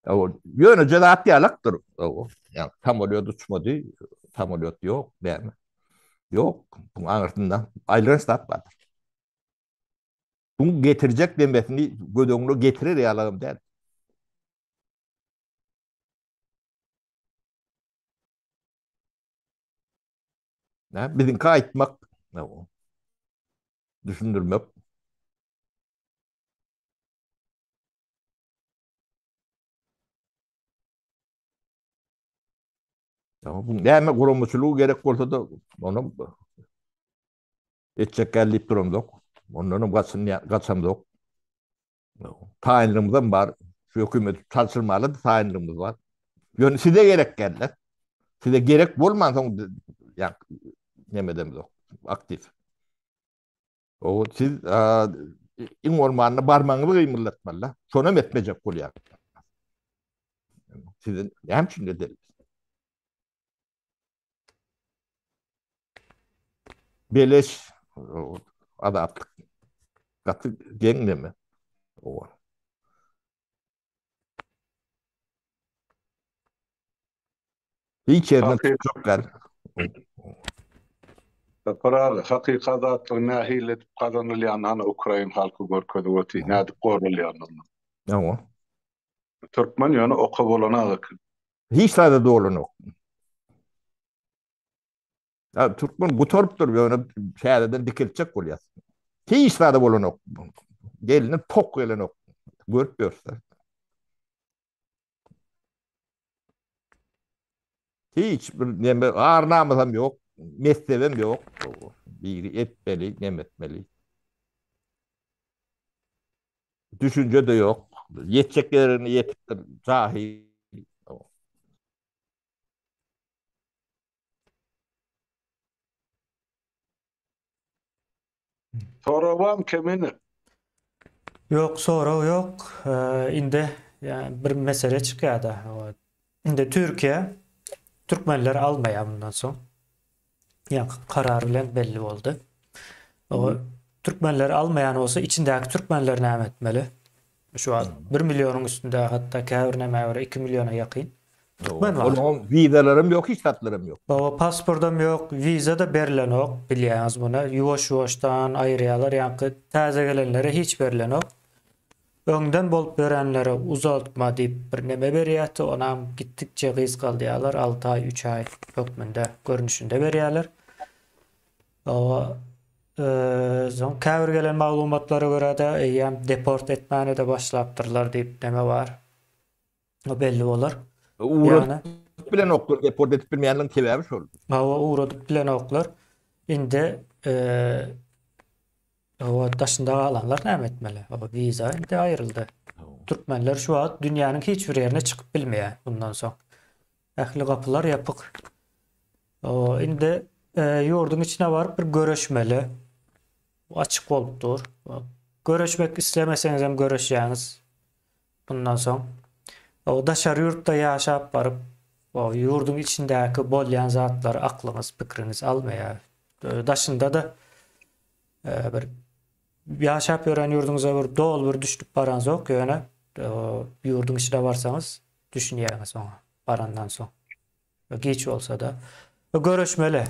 O ýöneje zat ýalakdyr. O ýa samolýot uçmady, samolýot ýok, näme? Ýok, bu aňyrsynda aýlanç zat bardyr. Buň getirjek demesini göz öňüne getirer ýalagam däl. Nä, biziňki aýtmak, düşündirmek. Tamam, bu näme guramaçylygy gerek bolsa-da, onam Etjek gel diýip duramzok. Ondanam gaçyn gaçamzok. Taýynlygymyzam bar. Şu hökümeti çalşyrmaly taýynlygymyz bar. Ýöne size gerek geldi. Size gerek bolmansoň ýa neme edemzok. Aktiw. O siz iň bolmanda barmagyňyzy gymyldatmaly. Şonam etmejek bolýar. Size näme üçin edeli? Beleş. Azatlyk gaty geň neme. Owa. Hiç ýerinden tutjak däl. Sapar aga, hakyky azatlygy nähili edip gazanylýanyny hany ukrain halky görkezip otyr, nädip goralýanyny. Hawa. Türkmen ýöne oka bolanok eken. Hiç zada dolanok. Ya, türkmen gutarypdyr ýöne täzeden dikeltjek bolýar. Hiç zada bolanok. Geline tok gelenok. Görüp ýörüs. Hiç bir neme ar-namysam ýok, messebem ýok. Biri etmeli, neme etmeli. Düşünje-de ýok. Ýetjek ýerine ýetipdir, jahil. Sorag barmy Kemine? Ýok, sorag ýok. Indi bir mesele çykýar-da. Indi Türkiýe türkmenleri almaýar mundan soň. Ýaňky karar bilen belli boldy. O türkmenleri almaýan bolsa içindäki türkmenler näme etmeli? Şu wagt 1 millionyň üstünde hatda käbir nämä görä 2 milliona ýakyn türkmen bar. Olaryň wizalaram ýok, hiç zatlaram ýok. Hawa, pasportam ýok, wiza-da berlenok, bilýäňiz muny. Ýuwaş-ýuwaşdan aýyrýarlar, ýaňky täze gelenlere hiç berlenok. Öňden bolup ýörenlere uzaltma diýip bir neme berýärdi, onam gitdikçe gysgaldýarlar, alty aý, üç aý hökmünde, görnüşinde berýärler. Hawa, soň käbir gelen maglumatlara görä-de eýýäm deport etmäne-de başlapdyrlar diýip neme bar. O belli bolar. Ugradyp bilenoklar, deport edip bilmeýänligiň sebäbi şol. Hawa, ugradyp bilenoklar. Indi Hawa, daşynda galanlar näme etmeli? Hawa, wiza indi aýryldy. Türkmenler şu wagt dünýäniň hiç bir ýerine çykyp bilmeýär bundan soň. Ähli gapylar ýapyk. Hawa, indi e, ýurduň içine baryp bir göreşmeli. Bu açyk bolup dur. Göreşmek islemeseňiz hem göreşýäňiz. Bundan soň o daşary ýurtda ýaşap baryp, o ýurduň içindäki bolýan zatlary aklyňyz, pikiriňiz almaýar. Daşynda-da bir ýaşap ýören ýurduňyza bir doly bir düşnüp baranzok, ýöne ýurduň içine barsaňyz düşünýäňiz oňa barandan soň. Giç bolsa-da. Görüşmeli.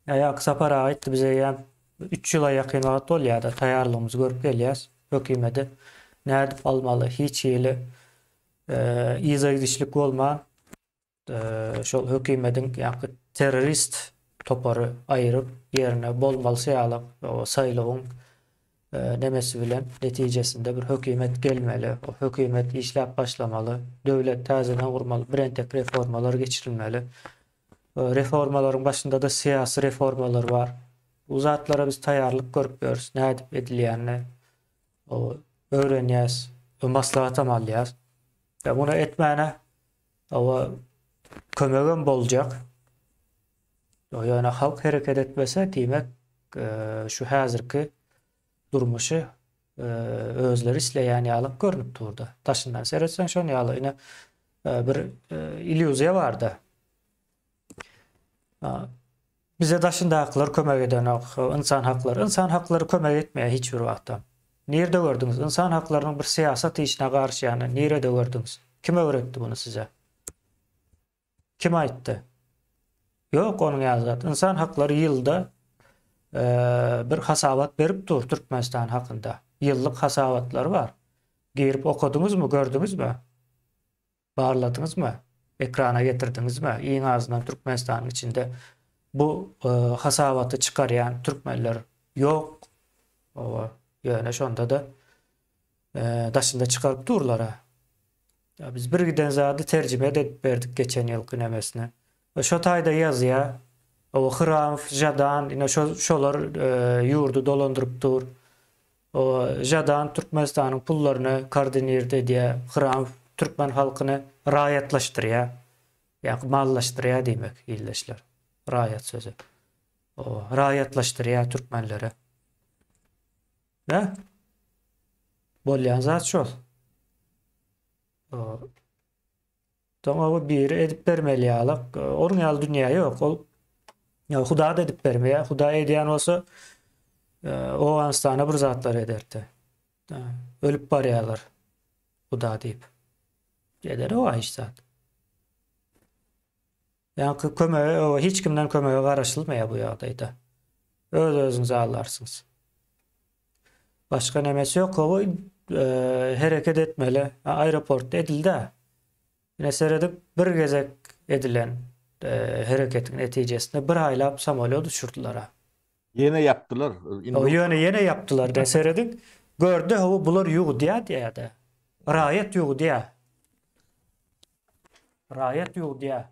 Ýa Sapar aga aýtdy bize eýýäm 3 ýyla ýakyn wagt bolýar-da taýýarlygymyzy görüp gelýäs. Hökümeti nädip almaly hiç hili yza gidişlik bolman şol hökümetiň ýaňky terrorist topary aýyryp ýerine bolmalysy ýaly saýlawyň nemesi bilen netijesinde bir hökümet gelmeli, o hökümet işläp başlamaly, döwlet täzeden gurmaly, birentek reformalar geçirilmeli. Reformalaryň başynda-da syýasy reformalar bar. Bu zatlara biz taýýarlyk görüp ýörüs, nädip edilýänini öwrenýäs, maslahatam alýas. Ýa muny etmäne oba kömegem boljak. Ýöne halk hereket etmese, diýmek, şu häzirki durmuşy özleri isleýän ýaly görnüp durdy. Daşyndan seretseň şon ýaly ine bir illýuziýa barda. Bize daşyndakylar kömek edenok, ynsan haklary. Ynsan haklary kömek etmeýär hiç bir wagtda. Nirde gördüňiz? Ynsan haklarynyň bir syýasat işine garyşýanyny nirede gördüňiz? Kim öwretdi muny size? Kim aýtdy? Ýok onuň ýaly zat. Ynsan haklary ýylda bir hasabat berip dur Türkmenistan hakynda. Ýyllyk hasabatlary bar. Girip okadyňyzmy, gördüňizmi? Barladyňyzmy? Ekrana getirdiňizmi? Iň azyndan Türkmenistanyň içinde bu hasabaty çykarýan türkmenler ýok. Owa, ýöne şonda-da daşynda çykaryp durlar-a. Ýa biz bir giden zady terjime edip berdik geçen ýylky nemesine. We şo taýda ýazýa. O Hramow, Žadan, ine şo şolar ýurdy dolandyryp dur. O Žadan Türkmenistanyň pullaryny koordinird edýä. Hramow türkmen halkyny raýatlaşdyrýa. Ýa mallaşdyrýa diýmek ildeşler. Raýat sözi. O raýatlaşdyrýa türkmenleri. Ne? Bolýan zat şol. Soň o biri edip bermeli ýaly. Onuň ýaly dünýä ýok. Ol Huda da edip bermeýär. Huda edýän bolsa. Owganystana bir zatlar ederdi. Ölüp barýarlar. Huda diýip. Eder o hiç zat. Ýaňky kömege, o hiç kimden kömege garaşylmaýar bu ýagdaýda. Öz özüňizi aldarsyňyz. Başga nemesi ýok, o e, hereket etmeli. Aeroportda edildi. Ine seredip bir gezek edilen e, hereketiň netijesinde bir aýlap samolýot uçurdylar. Ýene ýapdylar. O ýöne ýene ýapdylar de serediň. Gördi hawa bular ýugdýa diýýär-de. Raýat ýugdýa. Raýat ýugdýa.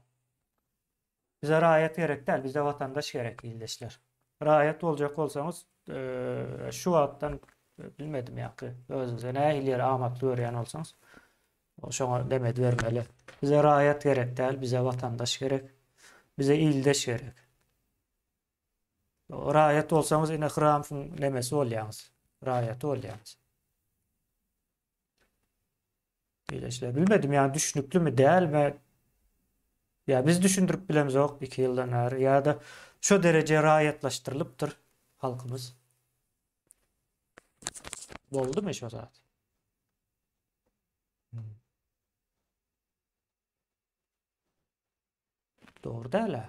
Bize raýat gerek däl, bize watandaş gerek ildeşler. Raýat boljak bolsaňyz, şu wagtdan bilmedim ýaky özüňize nähili ýer amatly görýän bolsaňyz, şoňa dem edibermeli. Bize raýat gerek däl, bize watandaş gerek. Bize ildeş gerek. Raýat bolsaňyz ine Hramsyň nemesi bolýaňyz. Raýaty bolýaňyz. Ildeşler bilmedim ýa düşnüklimi dälmi? Ýa biz düşündirip bilemzok 2 ýyldan bäri ýa-da şo dereje raýatlaşdyrylypdyr halkymyz. Boldumy şo zat? Hmm. Dogry däl-ä.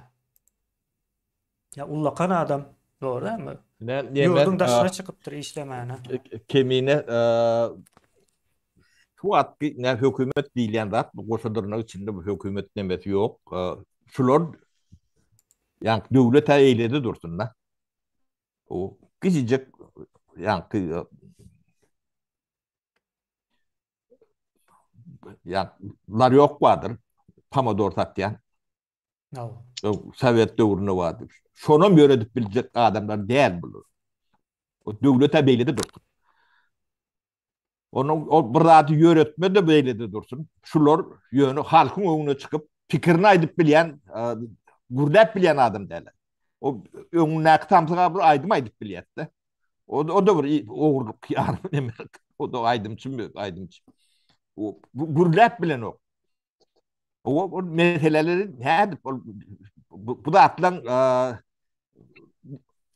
Ýa ullakan adam, dogry dälmi? Ýurduň daşyna çykypdyr işlemäne. Kemine şu wagtky ne hökümet diýilýän zat bu goşa dyrnak içinde bu hökümet nemesi ýok. Şular ýa döwlet-ä eýlede dursun-da. O kiçijek ýa ýa larýok bardyr, pomidor satýan. Sowet döwründe bardy. Şonam ýöredip biljek adamlar däl bular. O döwlet-ä beýlede dursun. Onuň o bir zady ýöretme de beýlede dursun. Şular ýöne halkyň öňüne çykyp pikirini aýdyp bilýän, gürläp bilýän adam däl. O öňündäki samsyga bir aýdym aýdyp bilýär-de. O, o da bir ogurlyk ýarym neme. O da aýdymçy, aýdymçy. O gürläp bilenok. O, o meseleleri nädip ol bu, bu zatlaryň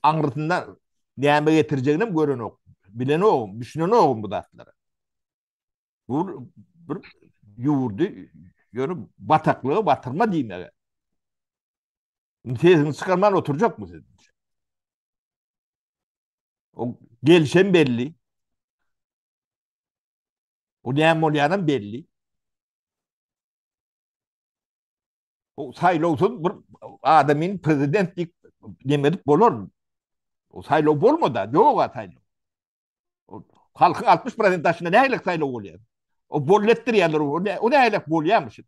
aňrysynda näme getirjegini hem görenok. Bilenok, düşünenok bu zatlara. Bu bir ýurdy ýöne bataklyga batyrma diýmege. Sesini çykarman oturjakmy siz? O gelşem belli. O näme bolýanam belli. O saýlawsyz bir adamyň prezident diýip neme edip bolar. O saýlaw bolmady, ýok a saýlaw. O halkyň 60% daşynda nähili saýlaw bolýar? O bolletdirýärler, o nähili bolýarmyş?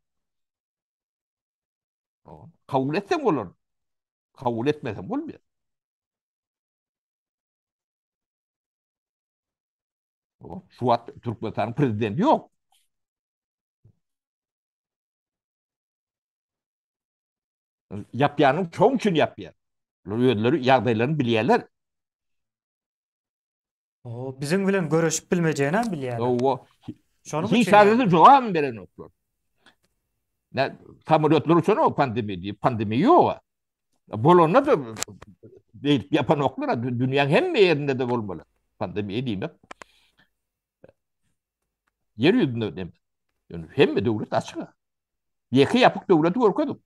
Kabul etseň bolar. Kabul etmeseň bolmaýar. Şu wagt Türkmenistanyň prezidenti ýok. Ýapýanyň şoň üçin ýapýar. Bular özleri ýagdaýlaryny bilýärler. O biziň bilen göreşip bilmejegini hem bilýärler. Owa. Şonuň Hiç üçin zada jogap berenoklar. Ne samolýotlar uçan o pandemiýa diýip, pandemiýa ýok. Bolanda da beýdip ýapanoklar, dünýäň hemme ýerinde de bolmaly. Pandemiýa diýmek. Ýer ýüzünde dem. Ýöne hemme döwlet açyk. Ýeke ýapyk döwleti görkezip.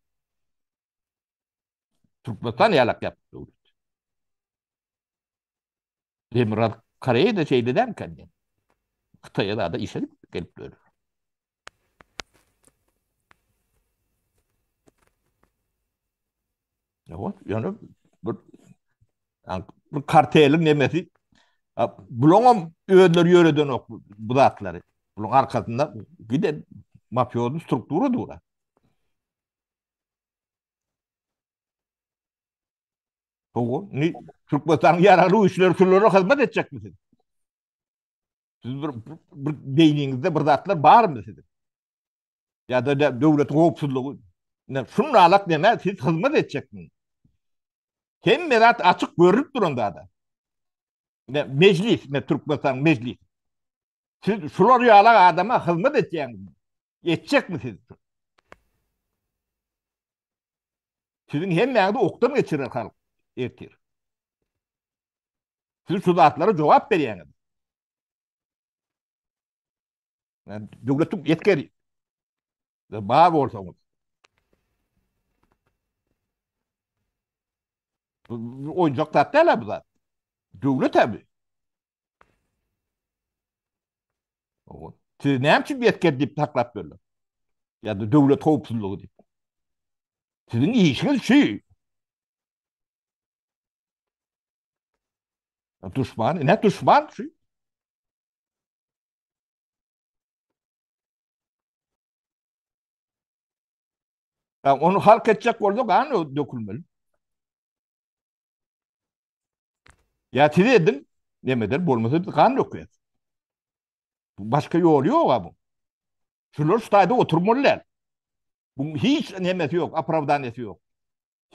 Türkmenistan ýalak ýapyk döwlet. Demirgazyk Koreýada şeýle dälmikä diýen. Hytaýa da işe gelip dur. Ýok, ýöne bir bir karteliň nemesi bulaňam özleri ýöredenok bu zatlary. Bulaň arkasynda giden mafiozy struktura dur. Hawa, indi Türkmenistanyň ýaragly güýçleri şulara hyzmat etjekmi siz? Siz bir, bir beýniňizde bir zatlar barmy siziň? Ýa-da döwletiň howpsuzlygy ne şunalak näme siz hyzmat etjekmi? Hemme zat açyk görünip duran zada. Ne mejlis, ne Türkmenistanyň mejlis. Siz şular ýaly adama hyzmat etýäňizmi? Etjekmi siz? Siziň hemmäňizi okdan geçirer halk ertir. Siz şu zatlara jogap berýäňiz. Döwletiň esgeri. Bar bolsaňyz. Oýunjak zat däl bu zat. Döwlet abi. Siz näme üçin esger diýip saklap berler? Ýa-da döwlet howpsuzlygy diýip. Siziň işiňiz şu. Duşman, ne duşman şu? Ya onu halk etjek bolsa gan dökülmeli. Ya siz edin, nemeden bolmasa biz gan dökýäs. Başga ýoly ýok bu. Şular şu taýda oturmaly däl. Bu hiç nemesi ýok, opravdaniýasy ýok.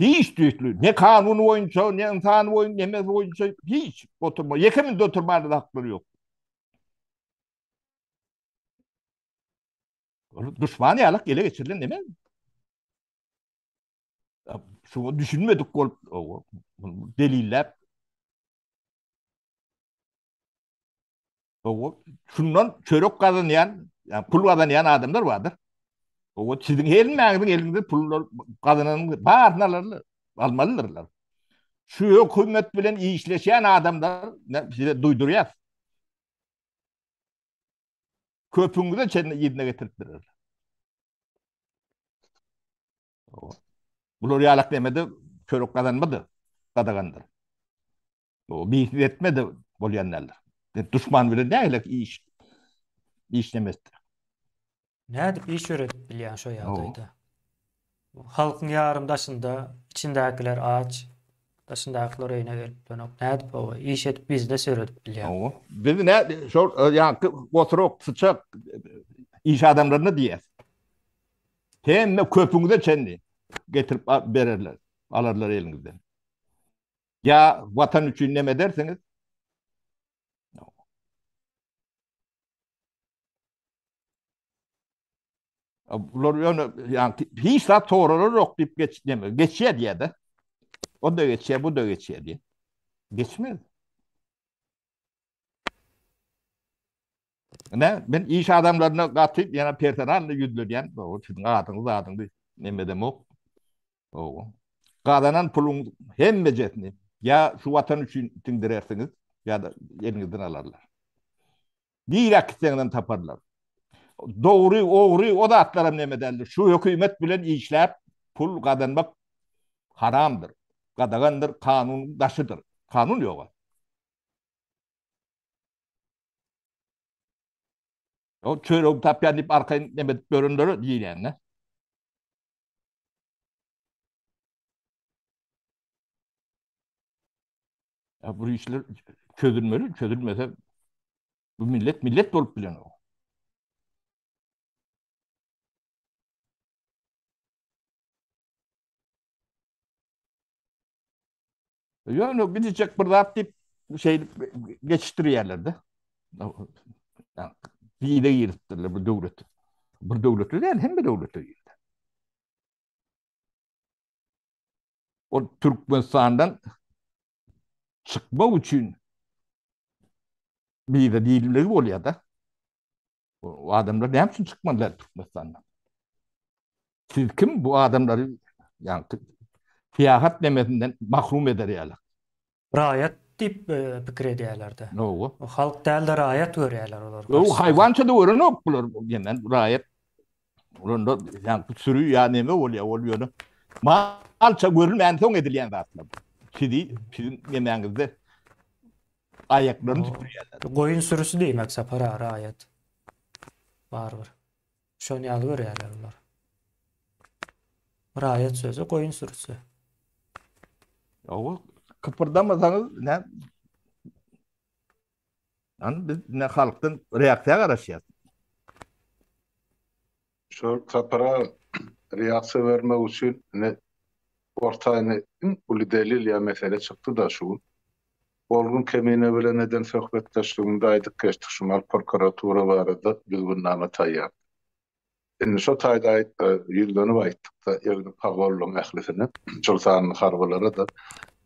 Hiç düýpli, ne kanun boýunça, ne ynsan boýunça, nemesi boýunça hiç oturma, ýeke minde oturmana da haklary ýok. Ol duşman ýalak ele geçirilen neme? Şuňa düşünmedik bolup, delilläp Owa, şundan çörek gazanýan, ýa pul gazanýan adamlar bardyr. Owa, siziň hemmäňiziň eliňizde pullar gazananyňyz baryny alarlar, almalydyrlar. Şu hökümet bilen işleşýän adamlar size duýdurýar. Köpüňize çenli ýerine getirip bererler. Bular ýalak demede çörek gazanma-da gadagandyr. O biznes etme de bolýan däldir. Duşman bilen nähili iş işlemezdir. Nädip iş ýöredip bilýän şo ýagdaýda? Halkyň ýarym daşynda, içindäkiler aç, daşyndakylar öýüne gelip bilenok. Nädip oba iş edip biznes ýöredip bilýän? Hawa. Biz ne şol ýaňky oturok, syçak iş adamlaryna diýýäs. Hemme köpüňize çenli getirip bererler, alarlar eliňizden. Ýa watan üçin neme edersiňiz? Bular ýöne ýa hiç zat soralar ýok diýip geç neme geçýär diýýär-de. O da geçýär, bu da geçýär diýip. Geçmez. Ne men iş adamlaryna gaty ýa personalny ýüzlenýän, o siziň adyňyz adyňyz neme demok. Owa. Gazanan puluň hemmejesini ýa şu watan üçin siňdirersiňiz, ýa-da eliňizden alarlar. Nirä gitseňizem taparlar. Dogry, ogry o zatlaram neme däldir. Şu hökümet bilen işläp pul gazanmak haramdyr, gadagandyr, kanunyň daşydyr. Kanun ýok. O çöregi tapýan diýip arkaýyn neme edip ýörenlere diýilýän-de. Ya bu işler çözülmeli, çözülmese bu millet millet bolup bilenok. Ýöne gidecek bir zat diýip şeýdip geçişdirýärler-de. Hile giripdirler bu döwlet. Bir döwletde däl, hemme döwletde girdi. Ol Türkmenistandan çykmak üçin bize diýilmegi bolýar-da. O adamlar näme üçin çykmalylar Türkmenistandan? Siz kim bu adamlary ýa syýahat nemesinden mahrum eder ýaly? Raýat diýip pikir edýärler-de. Hawa. Halk däl-de raýat görýärler olar. Ýok, haýwança-da görenok bular. Ýemen raýat. Onda ýa sürü ýa neme bolýar, ol ýöne malça görülmänsoň edilýän zatlar. Sizi siziň nemäňizde aýaklaryny süpürýärler. Goýun sürüsi diýmek Sapar aga raýat. Barybir. Şony ýaly görýärler olar. Raýat sözi goýun sürüsi. Ýok, kypyrdamasaňyz nä An biz ne halkdan reaksiýa garaşýas. Şol Sapar aga reaksiýa bermek üçin ine orta ine iň uly delil ýa mesele çykdy-da şu gün. Ol gün Kemine bilen eden söhbetdeşligimde aýdyp geçdik şu mal prokuratura barada düzgünnama taýýar. Indi şo taýda ýüzlenip aýtdykda egni pagonlyň ählisine, şol sanda harbylara-da.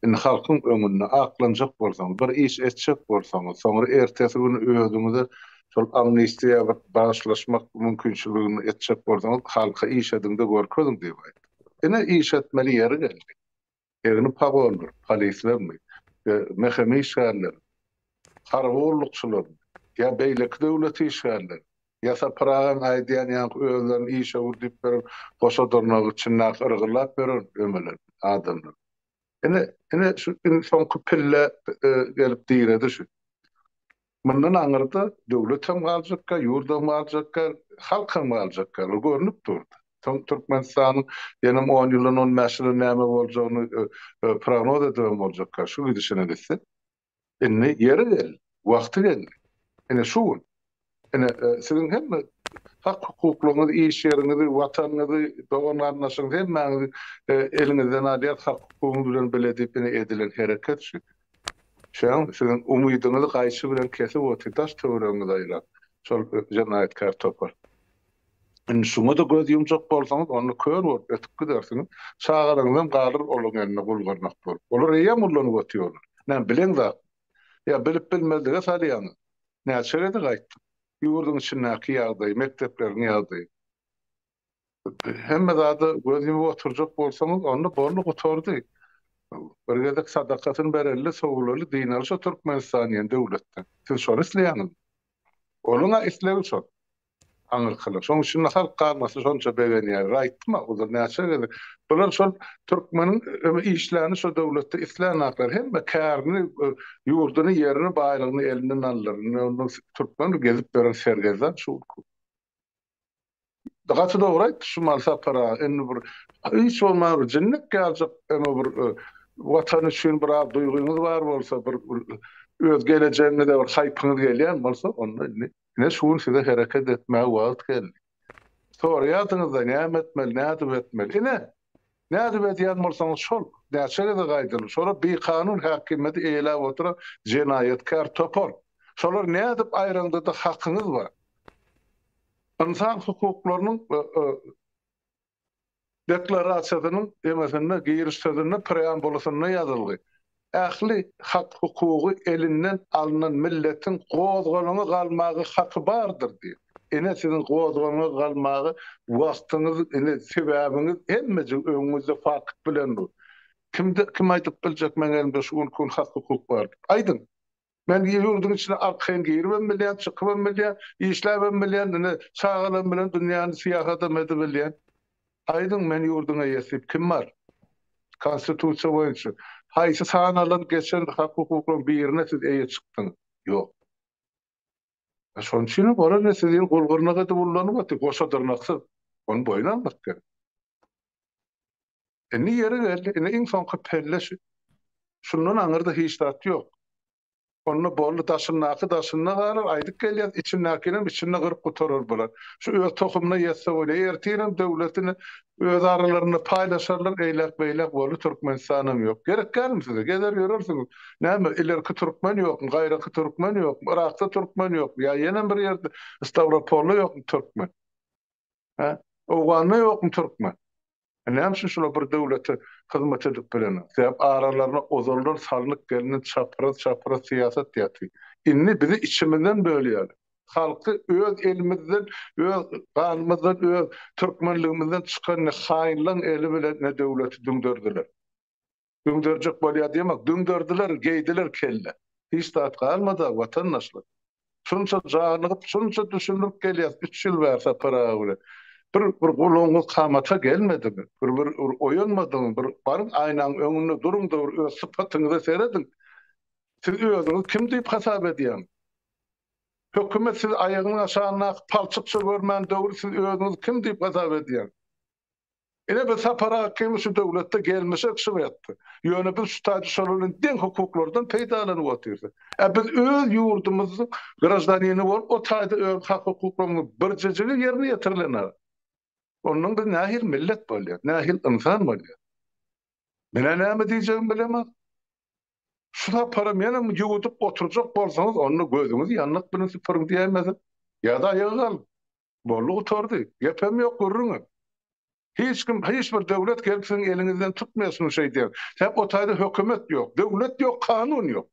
Indi halkyň öňünde aklanjak bolsaňyz, bir iş etjek bolsaňyz, soňra ertesi gün özüňize şol amnistiýa bir bagyşlaşmak mümkinçiligini etjek bolsaňyz, halka iş ediň-de görkeziň diýip aýtdy. Ine, iş etmeli ýeri geldi. Egni pagonlar, polislermi, MHM işgärleri, harby gullukçylarmy ýa beýleki döwlet işgärleri, ýa Sapar agaň aýdýan ýaňky özlerini işewür diýip beren goşa dyrnagy içindäki yrgyllap ýören ömeler, adamlar. Ine, ine şu iň soňky pille gelip diredi şu. Mundan aňyrda döwletem galjakka, ýurdam galjakka, halkam galjakka, ol görnüp durdy. Soň Türkmenistanyň ýenem on ýyldan, on bäş ýyldan näme boljagyny prognoz edibem boljakka, şu gidişine gitse. Indi ýeri geldi, wagty geldi. Ine şu gün. Ine siziň hemme hak-hukuklaryňyzy, iş ýeriňizi, watanyňyzy, dogan-garyndaşyňyzy hemmäňizi eliňizden alýas, hak-hukugyňyz bilen bile diýip ine edilen hereket şu. Şoň siziň umydyňyzy gaýçy bilen kesip otyr, daş-töweregiňizi aýlap, şol jenaýatkär topar. Indi şuňa-da göz ýumjak bolsaňyz, onda kör bolup ötüp gidersiňiz. Çagalaryňyzam galar olaryň elinde gul-gyrnak bolup. Olar eýýäm ullanyp otyrlar. Näme, bileňzakmy? Ýa bilip-bilmezlige salýaňyz? Näçe gezek aýtdym. Ýurduň içindäki ýagdaý, mekdepleriň ýagdaýy. Hemme zada göz ýumup oturjak bolsaňyz, onda boldy, gutardy. Bir gezek sadakasyny bereli, sowulaly, dynaly şo Türkmenistan diýen döwletden. Siz şony isleýäňizmi? Olaň-a islegi şol. Aňyrkylar. Şoň üçin halk galmasa şonça begenýärler. Aýtdym-a ozal näçe gezek. Bular şol türkmeniň işläni şo döwletde islänaklar. Hemme kärini, ýurduny, ýerini, baýlygyny elinden aldylar. Indi ondan türkmen gezip ýören sergezdan şu günki. Gaty dogry aýtdy Şumal Sapar aga. Indi bir hiç bolman bir jinnek ýaljak eme bir watan üçin biraz duýgyňyz bar bolsa, bir öz gelejegiňize bir haýpyňyz gelýän bolsa, onda indi ine şu gün size hereket etmäge wagt geldi. Soraýarsyňyzda näme etmeli, nädip etmeli. Ine, nädip edýän bolsaňyz şol, näçe gezek aýdyldy, şolar bikanun häkimiýeti eýeläp oturan jenaýatkär topar. Şolar nädip aýraňda-da hakyňyz bar. Ynsan hukuklarynyň Deklarasiýasynyň emesinde, giriş sözünde, preambulasynda ýazylgy. Ähli hak-hukugy elinden alnan milletiň gozgalaňa galmaga haky bardyr diýip. Ine siziň gozgalaňa galmaga wagtyňyz, ine sebäbiňiz hemmejigi öňüňizde fakt bilen dur. Kimde kim aýdyp biljek meň elimde şu günki gün hak-hukuk bar diýip. Aýdyň. Men ýurduň içine arkaýyn giribem bilýän, çykybam bilýän, işläbem bilýän, ine, çagalarym bilen dünýäni syýahatam edibilýän. Aýdyň, men ýurduň eýesi diýip kim bar? Konstitusiýa boýunça haýsy sanalan geçen hak-hukuklaryň birine siz eýe çykdyňyz? Ýok. Şonuň üçinem olar ine sizi gul-gyrnak edip ullanyp otyr, goşa dyrnaksyz. Ony boýun almak gerek. Indi ýeri geldi, indi iň soňky pelle şu. Şundan aňyrda hiç zat ýok. Onda boldy, daşyndaky daşynda galar, aýdyp gelýäs, içindäkinem içinde gyryp gutarar bular. Şu öz tohumyna ýetse bolýar. Ertirem döwletini öz aralarynda paýlaşarlar, eýläk-beýläk boldy, Türkmenistanam ýok. Gerek dälmi size? Gezer ýörersiňiz. Näme, ilerki türkmen ýokmy, gaýraky türkmen ýokmy, Yrakda türkmen ýokmy, ýa ýenem bir ýerde, Stawropolda ýokmy türkmen? Hä? Owganda ýokmy türkmen? Näme üçin şular bir döwlete hyzmat edip bilenok? Sebäp aralaryna ozaldan salnyp gelnen çapraz-çapraz syýasat ýatyr. Indi bizi içimizden bölýärler. Halky öz elimizden, öz ganymyzdan, öz türkmenligimizden çykan ne haýynlaň eli bilen ne döwleti düňderdiler. Düňderjek bolýar diýemok, düňderdiler, geýdiler kelle. Hiç zat galmady-a, watandaşlar. Şunça janygyp, şunça düşündirip gelýäs üç ýyl bäri Sapar aga bilen. Bir bir gulagyňyz kamata gelmedimi? Bir bir oýanmadyňyzmy? Bir baryň aýnaň öňünde duruň-da bir öz sypatyňyza serediň. Siz özüňizi kim diýip hasap edýäňiz? Hökümet sizi aýagynyň aşagyndaky palçykça görmän döwri siz özüňizi kim diýip hasap edýäňiz? Ine biz Sapar aga şu döwletde gelmişek şu wagtda. Ýöne biz şu taýda şolar bilen deň hukuklardan peýdalanyp otyrys. Ä biz öz ýurdumyzyň graždanini bolup o taýda öz hak hukuklarymyzyň birjejigi ýerine ýetirilenok. Ondan biz nähili millet bolýas, nähili ynsan bolýas? Men-ä näme diýjegimi bilemok. Şu saparam ýene ýuwudyp oturjak bolsaňyz onda gözüňizi ýandak bilen süpüriň diýäýmesin. Ýa-da aýaga galyň. Boldy gutardy. Gepem ýok gürrüňem. Hiç kim, hiç bir döwlet gelip siziň eliňizden tutmaýar şuny şeýdýän. Sebäp o taýda hökümet ýok, döwlet ýok, kanun ýok.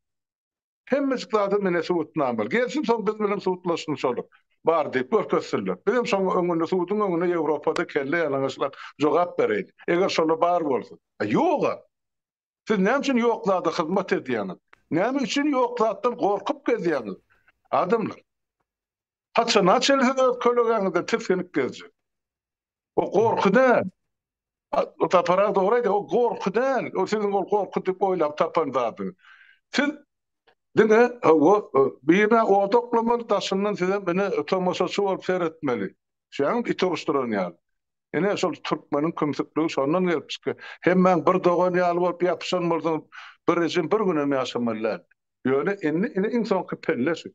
Hemmejik zada mine subutnamaly. Gelsin soň biz bilen sudlaşsyn şolar. Bar diýip görkezsinler. Bizem şoň öňünde suduň öňünde Ýewropada kelle ýalaňaçlap jogap bereýli. Eger şolar bar bolsa. A ýog-a. Siz näme üçin ýok zada hyzmat edýäňiz? Näme üçin ýok zatdan gorkup gezýäňiz? Adamlar. Haçana çenli siz öz kölegeňizden tisginip gezjek? O gorky däl. Sapar aga dogry aýdýar, o gorky däl. O siziň ol gorky diýip oýlap tapan zadyňyz. Siz diňe hawa birine ot oklamaly, daşyndan sizem ine tomaşaçy bolup seretmeli. Şeýdip it uruşdyran ýaly. Ine şol türkmeniň kümsükligi şondan gelip çykýar. Hemmäň bir dogan ýaly bolup ýapyşan bolsaňyz bir rejim bir günem ýaşamaly däl. Ýöne indi ine iň soňky pelle şu.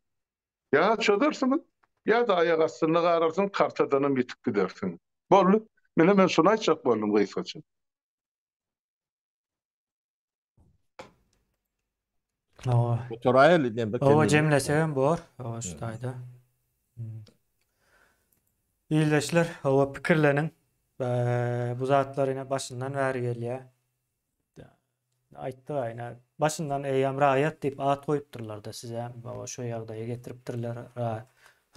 Ýa çözersiňiz, ýa-da aýak astynda galarsyňyz, kartadanam ýitip gidersiňiz. Boldy. Mine men şuny aýtjak boldum gysgaça. Hawa. Gutaraýaly indi bir Hawa jemlesegem bor. Hawa şu taýda. Ildeşler, hawa pikirleniň. Bu zatlar ine başyndan bäri gelýär. Aýtdyk ine başyndan eýýäm raýat diýip at goýupdyrlar-da size baba şu ýagdaýa getiripdirler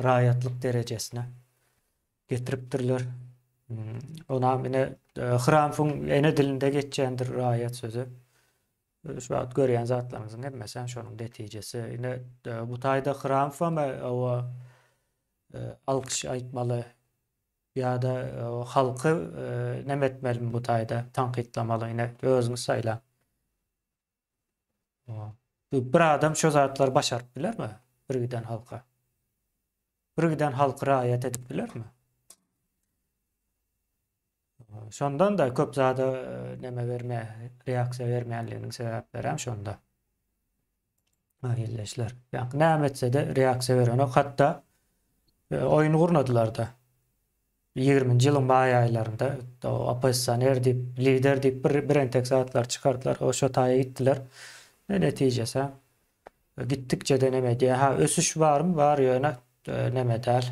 raýatlyk derejesine getiripdirler. Hmm, onam ine e, Hramfyň ene dilinde geçýändir raýat sözi. E, şu wagt görýän zatlaryňyzyň hemmesi hem şonuň netijesi. Ine e, bu taýda Hramfam owa alkyş aýtmaly Ýa-da halky neme etmelimi bu taýda tankytlamaly ine özüňiz saýlaň. Bir adam şo zatlary başaryp bilermi bir giden halka? Bir giden halky raýat edip bilermi? Şondan da köp zada neme berme, reaksiýa bermeýänliginiň sebäpleri hem şonda. Ildeşler. Ýa näme etse-de reaksiýa berenok. Hatda e, oýun gurnadylar-da. 20-nji ýylyň maý aýlarynda oppozisioner diýip, lider diýip bir bir entek zatlar çykardylar. O şo taýa gitdiler. Ne netijesi? Gitdikçe-de neme edýär? Ha, ösüş barmy? Bar, ýöne e, neme däl.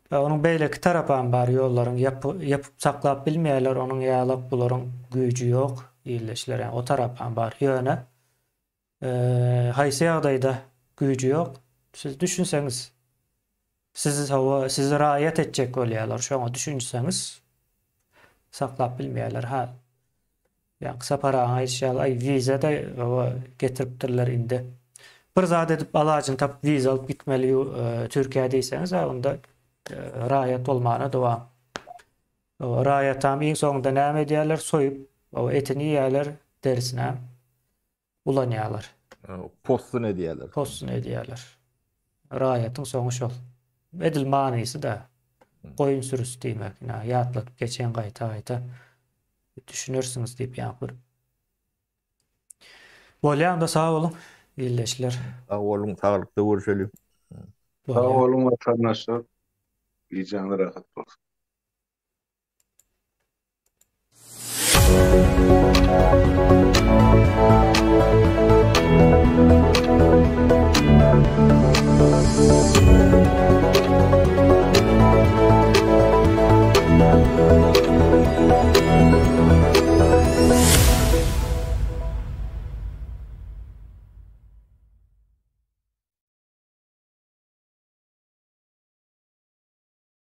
Onuň beýleki tarapam bar, ýollaryň ýapyp saklap bilmeýärler, onuň ýalak bularyň güýji ýok, ildeşler, ýa o tarapam bar. Ýöne haýsy ýagdaýda güýji ýok, siz düşünseňiz, sizi hawa, sizi raýat etjek bolýarlar, şoňa düşünseňiz, saklap bilmeýärler. Ha, Ýaňky Sapar agaň aýdyşy ýaly, aý wiza-da hawa getiripdirler indi. Bir zat edip alajyny tapyp wiza alyp gitmeli Türkiýä diýseňiz, ha onda raýat bolmana dowam. Hawa, raýatam iň soňunda näme edýärler? Soýup, hawa etini iýýärler, derisinem ulanýarlar. Possun edýärler. Possun edýärler. Raýatyň soňy şol. Edil manysy-da. Goýun sürüsi diýmek. Ina, ýatladyp geçen gaýta-gaýta. Düşünersiňiz diýip ýaňky bir. Bolýa onda sag boluň ildeşler. Sag boluň, saglykda görüşeliň. Sag boluň watandaşlar. Gijäňiz rahat bolsun.